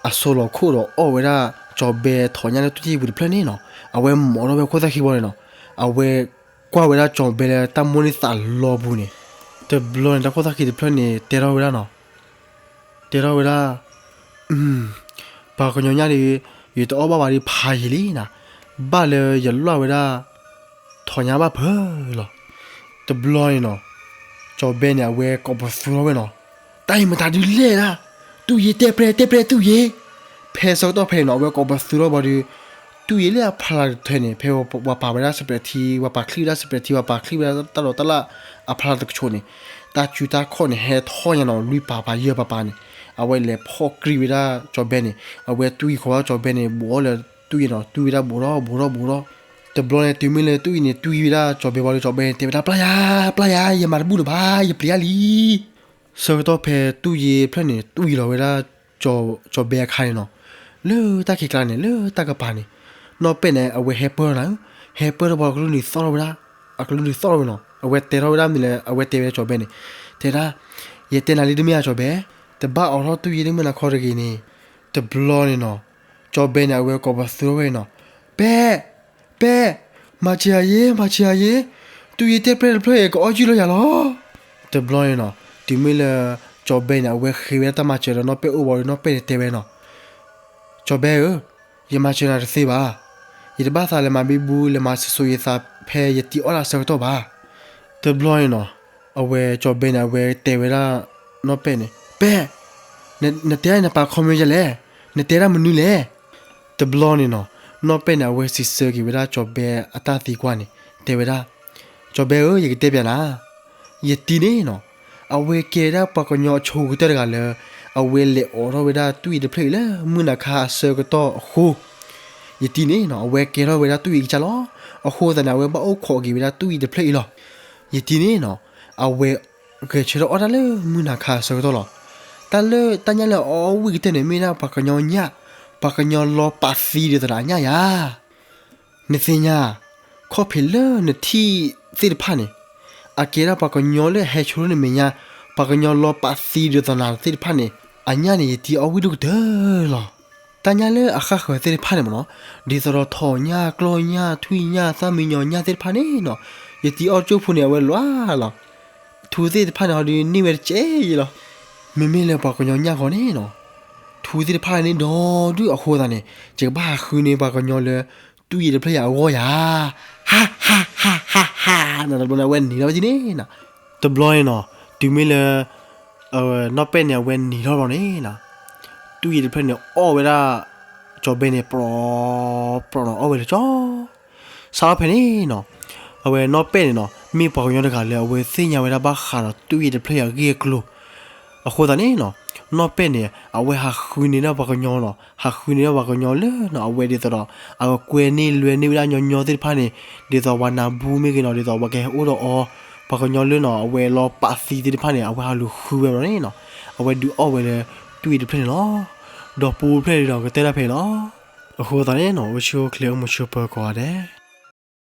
အစိာ်လီၤခိၣ်ဒီးအီၣ်ဝဲဒၣ်ကၠီၤဘဲထိးညၣ်လၢတူၢ်ယံၤပူၤတဖျၢၣ်န့ၣ်နီၤ, အဝဲမိာ်ထီၣ်ဝဲခိၣ်သၣ်ဃံဘီန့ၣ်နီၤ, အဝဲကွၢ်ဝဲဒၣ်ကၠီၤဘဲလၢတၢ်မိၣ်န့ၢ်သးလီပူၤန့ၣ်. တဘျီန့ၣ် တၢ်ခိၣ်သၣ်ဃံတဖျၢၣ်န့ၣ် တဲထီၣ်ဝဲဒၣ်နီၤ, တဲထီၣ်ဝဲဒၣ်, ပှၤကညီညၣ်ဒီး ယတအီၣ်ဘၣ်ဘၣ်ဒီးဖးယံာ်လံနီၤ, ဘၣ်လၢယလွၣ်ဝဲဒၣ် ထိးညၣ်ဘၣ်ဖၢလီၤ. တဘျီန့ၣ်နီၤ, ကၠီၤဘဲန့ၣ် အဝဲကိးပသူထီၣ်ဝဲနီၤ, တၢ်အံၤမတၤဒုးလဲၣ်ဒၣ်, တူၢ်ယံၤတဲပြဲၢ် တဲပြဲၢ်တူၢ်ယံၤ. ဖဲဆၢကတီၢ်ဖဲန့ၣ်နီၤ, အဝဲကိးပသူထီၣ်ဘီဒီး တူၢ်ယံၤလၢအဖျါတထၢန့ၣ် ဖဲပှၤပာ်ဝဲဒၣ်စပဲးထံ ပှၤပာ်ချံဝဲဒၣ်စပဲးထံ ပှၤပာ်ချံဝဲဒၣ် တၢ်လီၤတၢ်လၣ် အဖျါတကဆိးန့ၣ်, တၢ်ကူတၢ်ခီၣ်န့ၣ် ဟဲထီၣ်ညါနီၤ လွံၢ်ပၤပၤယဲၢ်ပၤပၤန့ၣ်, အဝဲလဲၤဖီၣ်ကြံဝဲဒၣ်ကၠီၤဘဲန့ၣ်, အဝဲတူၢ်ယံၤဃီၤဘၣ်ကၠီၤဘဲန့ၣ် ဘူးအီၤလၢတူၢ်ယံၤနီၤ, တူၢ်ဝဲဒၣ်ဘူးထီၣ်ဘူးထီၣ်ဘူးထီၣ်. တဘျီန့ၣ် တုၤမ့ၢ်လၢတူၢ်ယံၤန့ၣ် တူၢ်ယံၤဝဲဒၣ်ကၠီၤဘဲဝံၤဒီး ကၠီၤဘဲန့ၣ် တဲဝဲဒၣ် ပျၢ်ယၤ ပျၢ်ယၤ ယမၤတဘူၣ်လၢၤဘၣ် ယပျံၤအါလံ. ဆၢကတီၢ်ဖဲတူၢ်ယံၤတဖျၢၣ်န့ၣ် တူၢ်ယံၤလီၤဝဲဒၣ် ကၠီၤဘဲအခါန့ၣ်နီၤ, လၢတၢ်ခံးကျါန့ၣ် လၢတၢ်ကပၤန့ၣ်, နီၢ်ပဲၢ်န့ၣ် အဝဲဟဲပၢၢ်ထီၣ်နၤဧၢ, ဟဲပၢၢ်ထီၣ်ဘီ အကလုၢ်နုာ်သီၣ်ထီၣ်ဝဲဒၣ်, အကလုၢ်နုာ်သီၣ်ထီၣ်ဝဲနီၤ, အဝဲတဲထီၣ်ဝဲဒၣ်မနုၤလဲၣ်, အဝဲတဲဝဲဒၣ်ကၠီၤဘဲန့ၣ်, တဲဒၣ်, ယတဲနၤလံတမ့ၢ်ဧါကၠီၤဘဲ, တဘၣ်အိးထီၣ်တူၢ်ယံၤတမုၢ်နၤခီတဂ့ၤန့ၣ်. တဘျီန့ၣ်နီၤ, ကၠီၤဘဲန့ၣ် အဝဲကိးပသူထီၣ်ဝဲနီၤ, ပဲၢ် ပဲၢ်, မၤစၢၤယၤယ့ မၤစၢၤယၤယ့, တူၢ်ယံၤတဲပြဲၢ်တဖျၢၣ်အံၤ ကအီၣ်ယုၢ်လီၤယၤလီၤ. တဘျီန့ၣ်နီၤ, တုၤမ့ၢ်လၢ ကၠီၤဘဲန့ၣ် အဝဲဃ့ဝဲဒၣ်တၢ်မၤစၢၤဒီးနီၢ်ပဲၢ်အိၣ်ဘီဒီး နီၢ်ပဲၢ်န့ၣ်တဲဝဲနီၤ, ကၠီၤဘဲဧၢ, ယမၤစၢၤနၤတသ့ဘၣ်. ယတဘၣ်သးလဲၤမၤဘံဘူ လဲၤမၤစိၤစိၤယသးဖဲယတံၤအီၣ်တၢ်ဆၢကတီၢ်ဘၣ်. တဘျီန့ၣ်နီၤ, အဝဲကၠီၤဘဲန့ၣ် အဝဲတဲဝဲဒၣ်နီၢ်ပဲၢ်န့ၣ်, ပဲၢ်, နတဲဒၣ်နပာ်ခီမ့ၢ်ယလဲၣ်, နတဲဒၣ်မနုၤလဲၣ်. တဘျီန့ၣ်နီၤ, နီၢ်ပဲၢ်န့ၣ် အဝဲစံးဆၢက့ၤဝဲဒၣ်ကၠီၤဘဲအတၢ်သံကွၢ်န့ၣ်, တဲဝဲဒၣ်, ကၠီၤဘဲဧၢ, ယကတဲပျးနၤ, ယတံၤန့ၣ်နီၤ, အဝဲကဲဒၣ်ပှၤကညီအဆိကတၢၢ်တဂၤလၢ အဝဲလဲၤအိးထီၣ်ဝဲဒၣ်တူၢ်ယံၤတဖျၢၣ်အံၤလၢမုၢ်နၤခါအဆၢကတီၢ်အဃိ, ယတံၤန့ၣ်နီၤ, အဝဲကဲထီၣ်ဝဲဒၣ်တူၢ်ယံၤအကစၢ်လီၤ. အဃိသတးန့ၣ် အဝဲဘၣ်အိၣ်ခိးက့ၤဝဲဒၣ်တူၢ်ယံၤတဖျၢၣ်အံၤလီၤ. ယတံၤန့ၣ်နီၤ, အဝဲဂဲၤဆၢထၢၣ်အီၣ်တၢ်လၢမုၢ်နၤခါအဆၢကတီၢ်လီၤ. တၢ်လၢတၢ်ညၣ်လၢအအီၣ်ဝံၣ်ကတၢၢ်န့ၣ် မ့ၢ်ဒၣ်ပှၤကညီညၣ်, ပှၤကညီလီၤပာ်သံဒ်သိးဒီးအညၣ်ယၤ. နသ့ၣ်ညါ, ခီၣ်ဖံးလၢနထံၣ်သ့ၣ်တဖၣ်န့ၣ်, အကဲဒၣ်ပှၤကညီလၢအဟဲဆိလၢနမဲာ်ညါ, ပှၤကညီလီၤပာ်သံဒ်သိးနၤသ့ၣ်တဖၣ်န့ၣ်, အညၣ်န့ၣ် ယတံၤအီၣ်ဝံၣ်ဒိၣ်ကတၢၢ်လီၤ. တၢ်ညၣ်လၢအဃၣ်ဃၢၤသ့ၣ်တဖၣ်န့ၣ်မ့ၢ်နီၤ, ဒ်သိးဒီးထိးညၣ်, ကျီၢ်ညၣ်, ထွံၣ်ညၣ်, သၣ်မံယီၤညၣ်သ့ၣ်တဖၣ်န့ၣ်နီၤ, ယတံၤအီၣ်ကၠိဖိန့ၣ် အဝဲလွၤလီၤ. ထူသ့ၣ်တဖၣ်န့ၣ် ဟီဒုးန့ၢ်ဝဲတကဲယဲလီၤ. မ့မ့ၢ်လၢပှၤကညီညၣ်ဂီၢ်န့ၣ်နီၤ, ထူသ့ၣ်တဖၣ်န့ၣ်ဒီဒူၣ်အဃိသတးန့ၣ်, ယကဘၣ်ဟးဃုန့ၢ်ပှၤကညီလၢ တူၢ်ယံၤတဖျၢၣ်ယၤအဂီၢ်ယၤ. ဟါ ဟါ ဟါ ဟါ ဟါ, နတဘျီန့ၣ် အဝဲနံၤလီၤဝဲဒ်န့ၣ်နီၤ. တဘျီန့ၣ်နီၤ, တုၤမ့ၢ်လၢ နီၢ်ပဲၢ်န့ၣ် အဝဲနံၤထီၣ်ဘျီန့ၣ်နီၤ, တူၢ်ယံၤတဖျၢၣ်န့ၣ် အီၣ်ဝဲဒၣ် ကၠီၤဘဲန့ၣ် ပြီၤ ပြီၤနီၤ အီၣ်ဝဲလၢကၠီ စးထီၣ်ဖဲန့ၣ်နီၤ, အဝဲနီၢ်ပဲၢ်န့ၣ်နီၤ မ့ၢ်ပှၤကညီတဂၤလၢအဝဲသ့ၣ်ညါဝဲဒၣ်ဘၣ်ဃးဒီးတူၢ်ယံၤတဖျၢၣ်အဂ့ၢ်အကျိၤ, အဃိသတးန့ၣ်နီၤ, နီၢ်ပဲၢ်န့ၣ် အဝဲဟးဃုန့ၢ်ဒၣ်ပှၤကညီနီၤ, ဟးဃုန့ၢ်ဒၣ်ပှၤကညီလၢနီၤ အဝဲဒ်သိးဒီး အကကွဲန့ၢ်လွဲန့ၢ်ဝဲဒၣ်ညီညီသ့ၣ်တဖၣ်န့ၣ်, ဒ်သိးပှၤနၢ်ဘူမ့ၢ်ဂ့ၤနီၤ, ဒ်သိးပှၤကဟဲအိၣ်ဒီးအီၤ, ပှၤကညီလၢနီၤ အဝဲလီၤပာ်သံသ့ၣ်တဖၣ်န့ၣ် အဝဲဟးလူၤဃုဝဲဘျီန့ၣ်နီၤ, အဝဲဒုးအီၣ်ဝဲလၢ တူၢ်ယံၤတဖျၢၣ်န့ၣ်လီၤ. ဒီးပူတဖျၢၣ်န့ၣ်ဒီး ကတၢၢ်တၢ်ဖဲအံၤလီၤ. အဃိသတးန့ၣ်နီၤ အိၣ်ဆူၣ်အိၣ်ချ့အိၣ်မုာ်ဆိးပၢၤကိးဂၤဒဲး